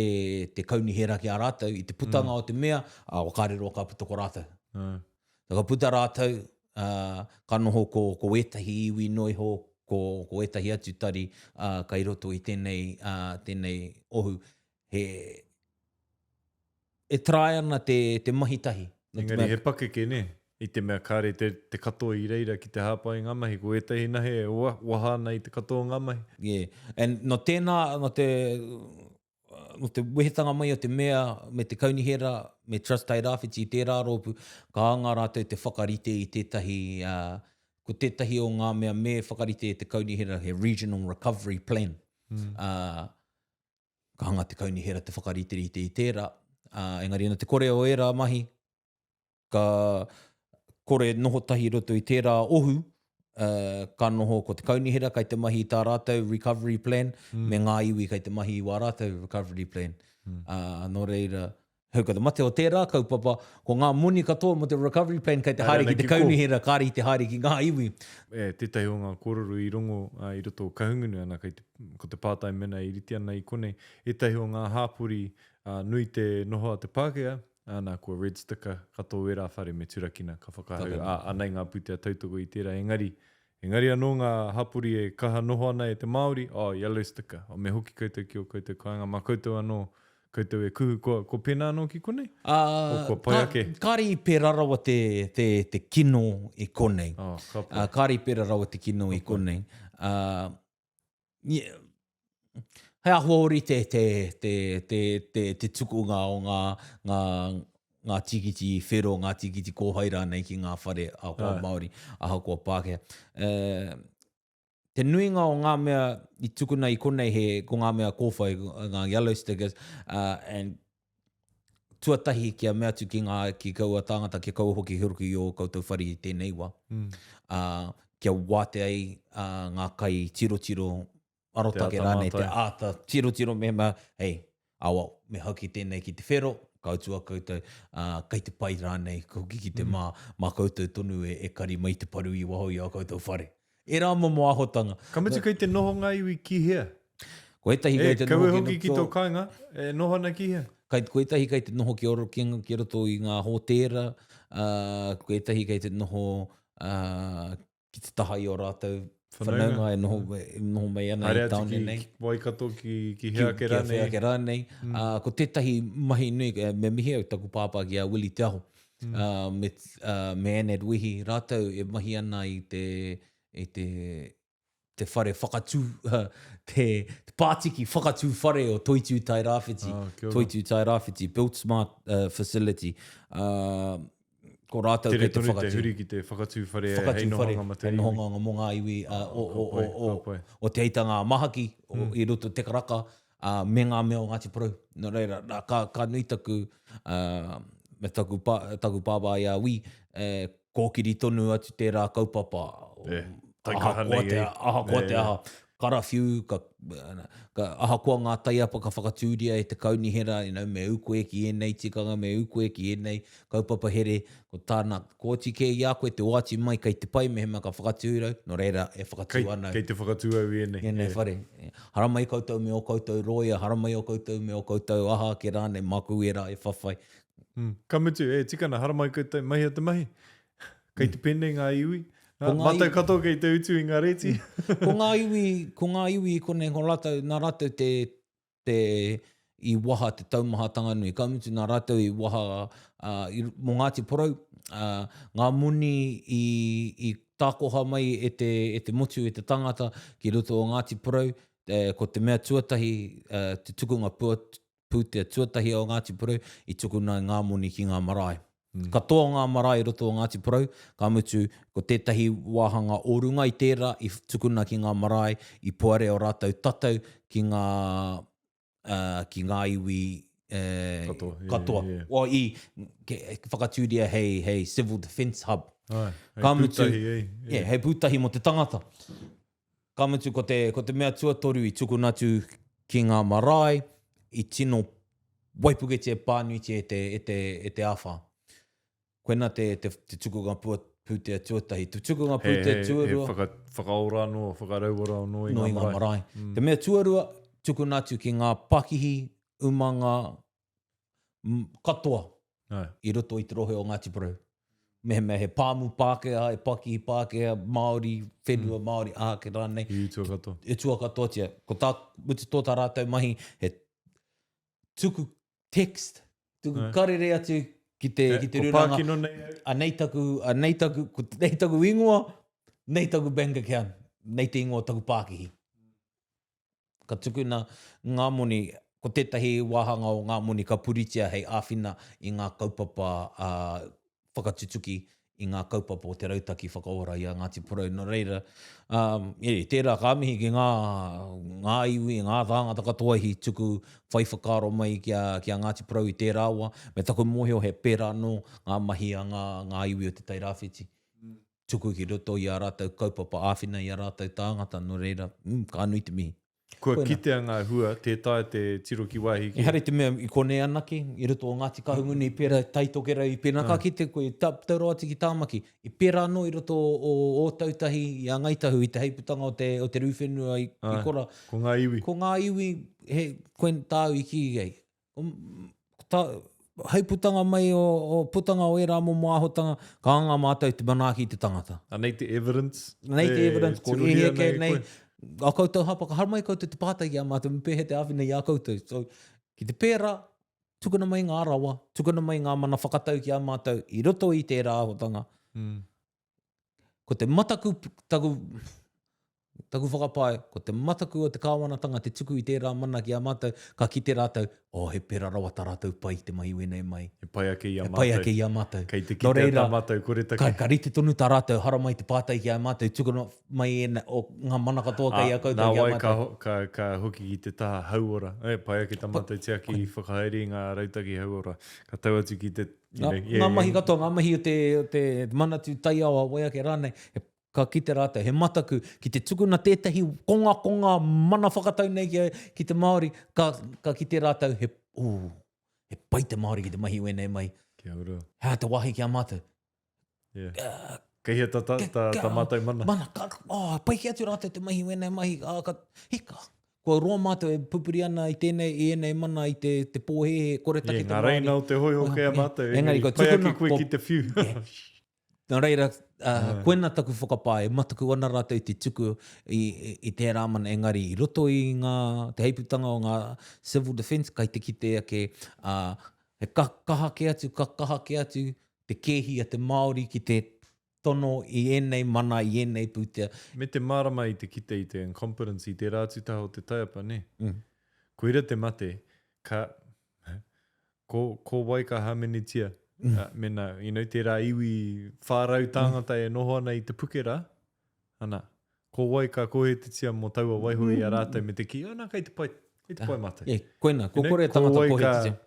te kaunihera ki a rātou i te putanga mm. o te mea, ā, wa ka riro ka puta ko rātou. Mm. Ka puta rātou, ā, ka noho ko, ko ētahi iwi noa iho, ko, ko ētahi atu tari ā, kai roto i tēnei, ā, tēnei ohu. He, e try ana te, te mahi tahi. Engari he pakeke, nē? I te mea kāre te, te katoa i reira ki te hāpai i ngā mahi, ko ētahi nahe e waha ana i te katoa o ngā mahi. Yeah. And nō tēnā, nō te, nō te wehetanga mai o te mea me te kaunihera, me Trust Tairāwhiti i tērā rōpū, ka anga rātou te whakarite i tētahi, uh, ko tētahi o ngā mea me whakarite e te kaunihera he Regional Recovery Plan. Mm. Uh, ka hanga te kaunihera te whakariterite i tērā, ā, engari nā te kore o ērā mahi, ka kore noho tahi i roto i tērā ohu, ā, ka noho ko te kaunihera kai te mahi i tā rātou recovery plan, mm. me ngā iwi kai te mahi i wā rātou recovery plan. Mm. Ā, nō reira, Hei ko te mate o tērā kaupapa, ko ngā moni katoa mō te recovery plan kei te haere ki te kaunihera, kāre i te haere ki ngā iwi. E, tētahi o ngā kōrero i rongo i roto o Kahungunu, ana, kei te, ko te pātai mena i rite ana i konei, ētahi o ngā hāpori nui te noho a te Pākehā, ana, kua red sticker katoa ērā whare me turakina, ka whakahau, ā, anei ngā pūtea tautoko i tērā, engari, Engari anō ngā hapori e kaha noho ana e te Māori, oh, yellow sticker, oh, me hoki koutou ki ō koutou kāinga, mā koutou anō koutou e kuhu, kua, kua pēnā anō ki konei? Ā, O, kua pai ka, ake? kāre i pērā rawa te, te, te kino i konei. Oh, ka pai. Ā, kāre i pērā rawa te kino i konei. Ā, He āhua ōrite te, te, te, te, te tukunga o ngā, ngā, ngā tīkiti whero, ngā tīkiti kōwhai rānei ki ngā whare ahakoa Māori, ahakoa Pākehā. E, te nuinga o ngā mea i tukuna i konei he, ko ngā mea kōwhai, ngā yellow stickers, uh, and tuatahi kia mea atu ki ngā, ki kaua tāngata, kia kaua hoki he ruku i ō koutou whare i tēnei wā. Mm. Uh, kia wātea ai uh, ngā kai tirotiro, arotake rānei, te āta tirotiro mehemea, hei, awa, me haki tēnei ki te whero, ka utua koutou, uh, kei te pai rānei, hoki ki te mm. mā, mā koutou tonu e, e kari mai te paru i waho i ā koutou whare. Ērā momo āhotanga. Ka mutu kei te noho ngā iwi ki hea? Ko ētahi kei te noho ki. E, kaua hoki ki tō kāinga, e noho ana ki hea? Kai, ko ētahi kei te noho ki, oro, ki, ki roto i ngā hōtēra, ā, ko ētahi kei te noho ā, ki te taha i ō rātou whanaunga e noho, e noho mai ana i tāone nei. Haere atu ki Waikato, ki, ki hea ake rānei. Ki hea ake rānei. Mm. Ā, ko tētahi mahi nui, me mihi au taku pāpā ki a Willie Te Aho, mm. ā, me, ā, me Anad Wehi, rātou e mahi ana i te, i te, te whare whakatū, te, te pātiki whakatū whare o Toitū Tairāwhiti, oh, Toitū Tairāwhiti, Built Smart uh, Facility. Uh, ko rātou kei te whakatū. Tere tonu te huri ki te whakatū whare whakatū hei nohonga ma te iwi. Hei nohonga mō ngā iwi uh, o, o, o, o, o Te Aitanga a Mahaki, o, mm. i roto Te Karaka, uh, me ngā mea o Ngāti Porou. Nō reira, nā, ka, ka nui taku uh, me taku, pa, taku pāpā i a Wi, e, kōkiri tonu atu tērā kaupapa. E, taikaha ahakoa nei, te, e. ahakoa te E. aha, karawhiu, ka, ka, ahakoa ngā taiapa ka whakatūria e te kaunihera, you know, me ū koe ki ēnei tikanga, me ū koe ki ēnei kaupapa here, ko tāna, ko oti kē i a koe te oati mai kei te pai mehemea ka whakatū rau, nō reira e whakatū Kei, ana au. kei te whakatū au i ēnei. Ēnei E. whare. Haramai koutou me ō koutou rōia, haramai ō koutou me ō koutou aha ake rānei, māku ērā e whawhai. Mm. Ka mutu, e tika ana, haramai koutou, mahia te mahi. Kei te pēnei ngā iwi. Nā, Ko ngā mātou iwi- katoa kei te utu i ngā rēti. Ko ngā iwi, ko ngā iwi i konei, ko rātou, nā rātou te, te, i waha te taumahatanga nui. Ka mutu nā rātou i waha, uh, i, mō Ngāti Porou, uh, ngā moni i, i tākoha mai e te, e te motu, e te tangata ki roto o Ngāti Porou, eh, ko te mea tuatahi, uh, te tukunga pua, pūtea tuatahi o Ngāti Porou i tukuna ngā moni ki ngā marae. Mm. Katoa ngā marae i roto o Ngāti Porou, ka mutu, ko tētahi wāhanga o runga i tērā i tukuna ki ngā marae i poare o rātou tatau ki ngā, uh, ki ngā iwi eh, katoa. Yeah, katoa. Yeah, yeah. O, i ke, whakatūria hei, hei civil defence hub. Ai, hei ka mutu, pūtahi, eh, yeah. Yeah, hei pūtahi mō te tangata. Ka mutu ko te, ko te mea tuatoru i tukuna atu ki ngā marae, i tino waipuketia e pānuitia e te, e te, e te āwhā. Koina te, te, te tukunga pua, pūtea tuatahi. Te tukunga pūtea he, he, tuarua. He whaka, whakaora anō, whakarauora anō i ngā ngā marae. marae. Mm. Te mea tuarua, tukuna atu ki ngā pakihi, umanga, katoa Ai. i roto i te rohe o Ngāti Porou. Mehemea he pāmu Pākehā, he pakihi Pākehā, Māori, whenua mm. Māori, āke rānei. I utua katoa. I utua katoatia. Ko tā, mutu tō tā rātou mahi, he tuku text, tuku Ai. karere atu ki te, e, ki te ko rūnanga. Pākino nei au. Anei taku, anei taku, ko nei taku ingoa, nei taku bank account, nei te ingoa taku pākihi. Ka tukuna ngā moni, ko tētahi wāhanga o ngā moni ka puritia hei āwhina i ngā kaupapa whakatutuki i ngā kaupapa o te rautaki whakaora i a Ngāti Porou. Nō reira, e, tērā ka mihi ki ngā, ngā iwi, ngā tāngata katoa i tuku whai whakaaro mai ki a, ki a Ngāti Porou i tērā wā, me taku mōhio he pērā anō ngā mahi a ngā, ngā iwi o Te Tai Rāwhiti. tuku ki roto i ā rātou kaupapa āwhina i ā rātou tāngata, nō reira, mm, ka nui te mihi. Kua Koina. kitea ngā hua, tē taea te tiro ki wāhi kē. Ehara i te mea i konei anake, i roto o Ngāti Kahungunu i pērā, Tai Tokerau i pērā, ka kite koe, ta, tau rawa atu ki Tāmaki, i pērā anō i roto o Ōtautahi, i a Ngāi Tahu, i te heiputanga o te, o te rū whenua i, i Āe, kora. ko ngā iwi. Ko ngā iwi, he, koe tāu i kī ai, Ta, hei putanga mai o, o putanga o ērā momo āhotanga, ka anga mātou te manaaki i te tangata. Anei te evidence. Anei te evidence, ko tirohia ēhea kē nei nei, a koutou hapa, ka haramai koutou te pātai ki a mātou, me pēhea te āwhina i a koutou. So, ki te pērā, tukuna mai ngā rawa, tukuna mai ngā mana whakatau ki a mātou i roto i tērā āhotanga. Mm. Ko te mataku, taku, taku whakapae, ko te mataku o te kāwanatanga te tuku i tērā mana ki a mātou, ka kite rātou, oh, he pērā rawa tā rātou pai te mahi wēnei mai. He pai ake i a He pai mātou. ake i a mātou. Kei te Nō kitea reira, tā mātou koretake. Ka, ka rite tonu tā rātou haramai te pātai ki a mātou, tukuna mai ēnei, o ngā mana katoa kei a koutou Nā ki a wai ka, mātou. ka, ka hoki ki te taha hauora. E, pai ake tā mātou tiaki i whakahaere i ngā rautaki hauora. Ka tau atu ki te You Ngā, know, yeah, ngā mahi yeah. katoa, ngā mahi o te, o te manatū taiao a wai ake rānei, he, ka kite rātou, he mataku ki te tukuna tētahi kongakonga mana whakatau nei ki, ki te Māori, ka, ka kite rātou, he, ū, he pai te Māori ki te mahi wēnei mai. Kia ora. He aha te wāhi ki a mātou? Yeah. Uh, Kei hea ta, ta, ta, ta mātou mana? Mana, ka, oh, pai ki atu rātou te mahi wēnei mahi, ah, ka, hika. Kua roa mātou e pupuri ana i tēnei, i ēnei mana i te, te pōhēhē, koretake yeah, te Ngā reina o te hoiho kei a mātou, engari, engari pai ake koe ki te whiu. Yeah. Nā reira, uh, koina taku whakapae, e mataku ana rātou te tuku i, i, i tērā mana, engari i roto i ngā, te heiputanga o ngā civil defence, kai te kite ake, uh, he ka, kaha kē atu, ka kaha kē atu te kēhi a te Māori ki te tono i ēnei mana, i ēnei pūtea. Me te mārama i te kite i te incompetence i tērā atu taha o te taiapa, nē? Mm. Koira te mate, ka, ko, ko wai ka hāmenetia, mm. uh, mena, you know, tērā iwi 400 tāngata mm. e noho ana i te puke rā, ana, ko wai ka kohetetia mō taua waiho i a rātou me te kī, oh, nā, kei te pai, kei te pai mātou. Yeah, koina, ko kore tangata kohetetia.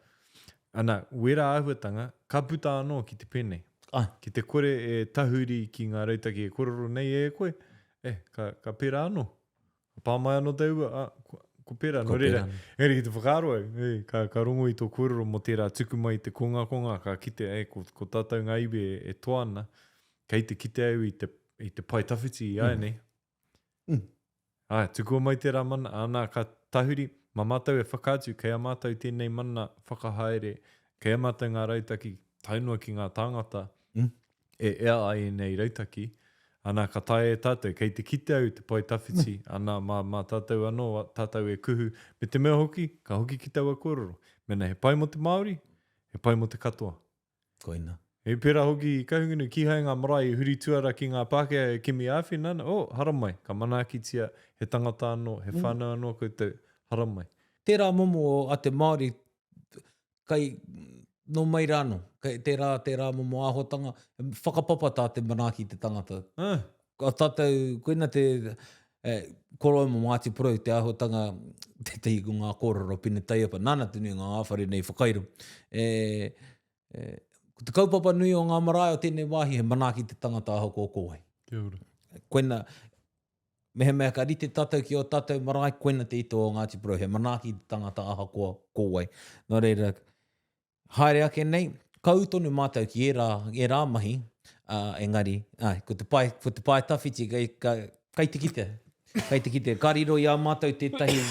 Ana, wērā āhuatanga, ka puta anō ki te pēnei. Ai. Ki te kore e tahuri ki ngā rautaki e kōrero nei e koe, e, ka, ka pērā anō. Ka pā mai anō te ua, ā, ko, ko pērā. Nō reira, engari ki te whakaaro au, e, ka, ka rongo i tō kōrero mō tērā tuku mai i te kongakonga, ka kite, e, ko, ko tātou ngā iwi e, e toa ana, kei te kite au i te, i te pae tawhiti i āianei. Mm. Āe, tukua mai tērā mana, āna, ka tahuri, mā mātou e whakaatu, kei a mātou tēnei mana whakahaere, kei a mātou ngā rautaki, tae noa ki ngā tāngata mm. e ea ai ēnei rautaki, ana, ka taea e tātou, kei te kite au te pae tawhiti, mm. ana, mā, mā tātou anō, tātou e kuhu, me te mea hoki, ka hoki ki taua kōrero. Mēnā he pai mō te Māori, he pai mō te katoa. Koina. He pērā hoki i Kahungunu, kīhai ngā marae i huri tuara ki ngā Pākehā e kimi āwhina ana, oh, haramai, ka manaakitia, he tangata anō, he whānau anō koutou, haramai. Tērā momo a te Māori, kai, nō mai rā anō, kai, tērā, tērā momo āhuatanga, whakapapa tā te manaaki i te tangata. Ah. Ko tātou, koina te, e, koroua mō Ngāti Porou te āhuatanga, tētahi ko ngā kōrero Pine Taiapa, nāna tonu ngā whare nei whakairo. E, E, ko te kaupapa nui o ngā marae o tēnei wāhi he manaaki te tangata ahakoa ko wai. Kia ora. Koina, mehemea ka rite tātou ki ō tātou marae, koina te ito o Ngāti Porou, he manaaki te tangata ahakoa ko wai. Nō reira, haere ake nei, ka ū tonu mātou ki ērā, ērā mahi, uh, engari, ai, ko te pae, ko te pae tawhiti kei, ka, kei te kite, kei te kite, ka riro i a mātou tētahi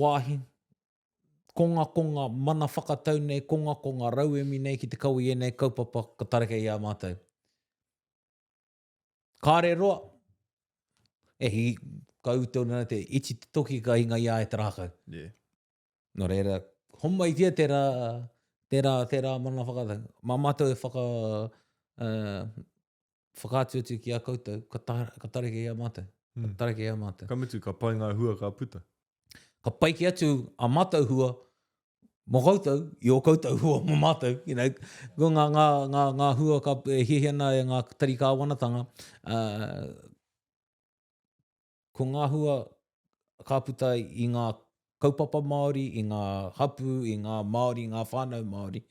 wāhi, kongakonga mana whakatau nei, kongakonga rauemi nei ki te kawe i ēnei kaupapa ka tareka i a mātou. Kāre roa, e hi, ka ū tonu ana te iti te toki ka hinga i a e te rākau. Yeah. Nō reira, homaitia tērā, tērā, tērā mana whakatau. Mā mātou e whaka, uh, whakaatu atu ki a koutou, ka, ta, ka tareka i a mātou. Mm. Ka tareka i a mātou. Ka mutu, ka pai ngā hua ka puta. Ka pai kē atu a mātou hua mō koutou i ō koutou hua mō mātou. You know, ko ngā, ngā, ngā, ngā hua ka, e hiahia ana e ngā tari kāwanatanga, uh, ko ngā hua ka puta i ngā kaupapa Māori, i ngā hapū, i ngā Māori, i ngā whānau Māori,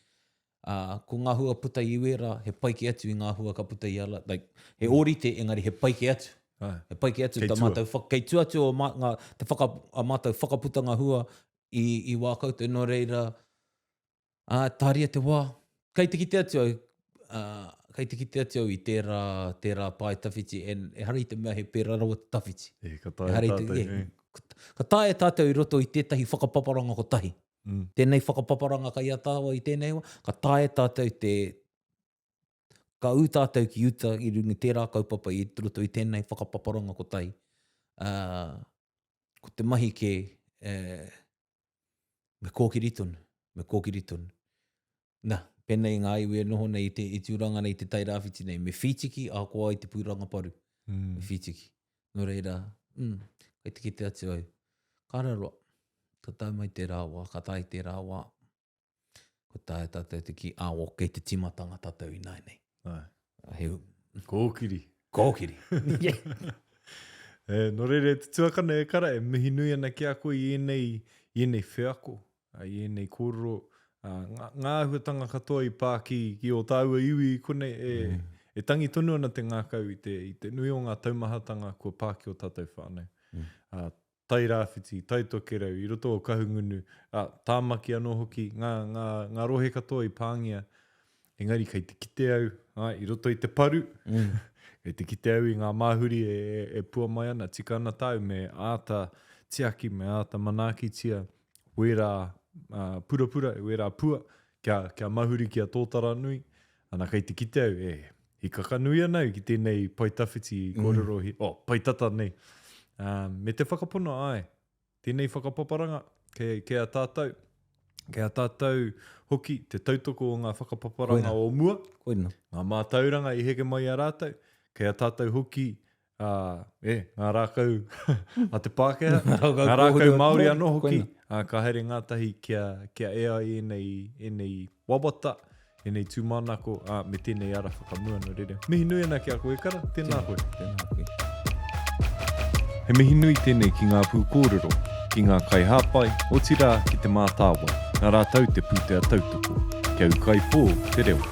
ā, ko ngā hua puta i wērā, he pai kē atu i ngā hua ka puta i a la, like, he ōrite, engari he pai kē atu. Āe. He pai kē atu Kei tā tua. mātou, wha, kei tua atu o mā, ngā, te whaka, a mātou whakaputanga hua i, i wā koutou, nō reira, ā, tāria te wā. Kei te kite atu au, ā, kei te kite atu au i tērā, tērā pae tawhiti, and ehara i te mea he pērā rawa te tawhiti. E, ka taea Ehara i te, tātou, e, e. ka taea tātou i roto i tētahi whakapaparanga kotahi. Mm. Tēnei whakapaparanga kai a tāua i tēnei wā, ka taea tātou te, ka ū tātou ki uta i runga i tērā kaupapa i roto i tēnei whakapaparanga kotahi. Uh, ko te mahi kē, eh, me kōkiri tonu, me kōkiri tonu. Nā, pēnei ngā iwi e noho nei i te i Tūranga nei, i te Tairāwhiti nei, me whītiki ahakoa i te pūranga paru. Mm. Me whītiki. Nō reira, mm, kei te kite atu au. Ka roa, ka tae mai tērā wā, ka tae tērā wā, ko taea tātou te kī, ā, o, kei te tīmatanga tātou ināianei. Āe. He... Kōkiri. Kōkiri. E, nō reira, e te tuakana e kara, e mihi nui ana ki a koe i ēnei, i ēnei wheako, i ēnei kōrero, ngā, ngā āhuatanga katoa i pā ki, ki ō tāua iwi i konei, e, mm. e tangi tonu ana te ngākau i te, i te nui o ngā taumahatanga kua pā ki ō tātou whānau. Mm. Uh, Tai Rāwhiti, Tai Tokerau, i roto o Kahungunu, ā, Tāmaki anō hoki, ngā, ngā, ngā rohe katoa i pāngia. Engari kei te kite au, ā, i roto i te paru, mm. kei te kite au i ngā māhuri e, e, e pua mai ana, tika ana tāu me āta tiaki, me āta manaakitia wērā uh, purapura, wērā pua, kia, kia mahuri ki a tōtara nui. Ana kei te kite au, e, hikaka nui ana au ki tēnei pae tawhiti i kōrero, mm. oh, pae tata nei. Um, me te whakapono, ai, tēnei whakapaparanga, kei, kei a tātou, kei a tātou hoki te tautoko o ngā whakapaparanga Koina. o mua, Koina. ngā mātauranga i heke mai i a rātou, kei a tātou hoki ā, e, ngā rākau a te Pākehā, ngā rākau Māori anō hoki, ā, ka haere ngātahi kia, kia ea ai ēnei, ēnei wawata, ēnei tūmanako, ā, me tēnei ara whakamua, nō reira. Mihi nui ana ki a koe, Kara, tēnā koe. Tēnā koe. He mihi nui tēnei ki ngā pūkōrero, ki ngā kaihāpai, otirā ki Te Mātāwai. Nā rātou te pūtea tautoko. Kia ūkaipō te reo.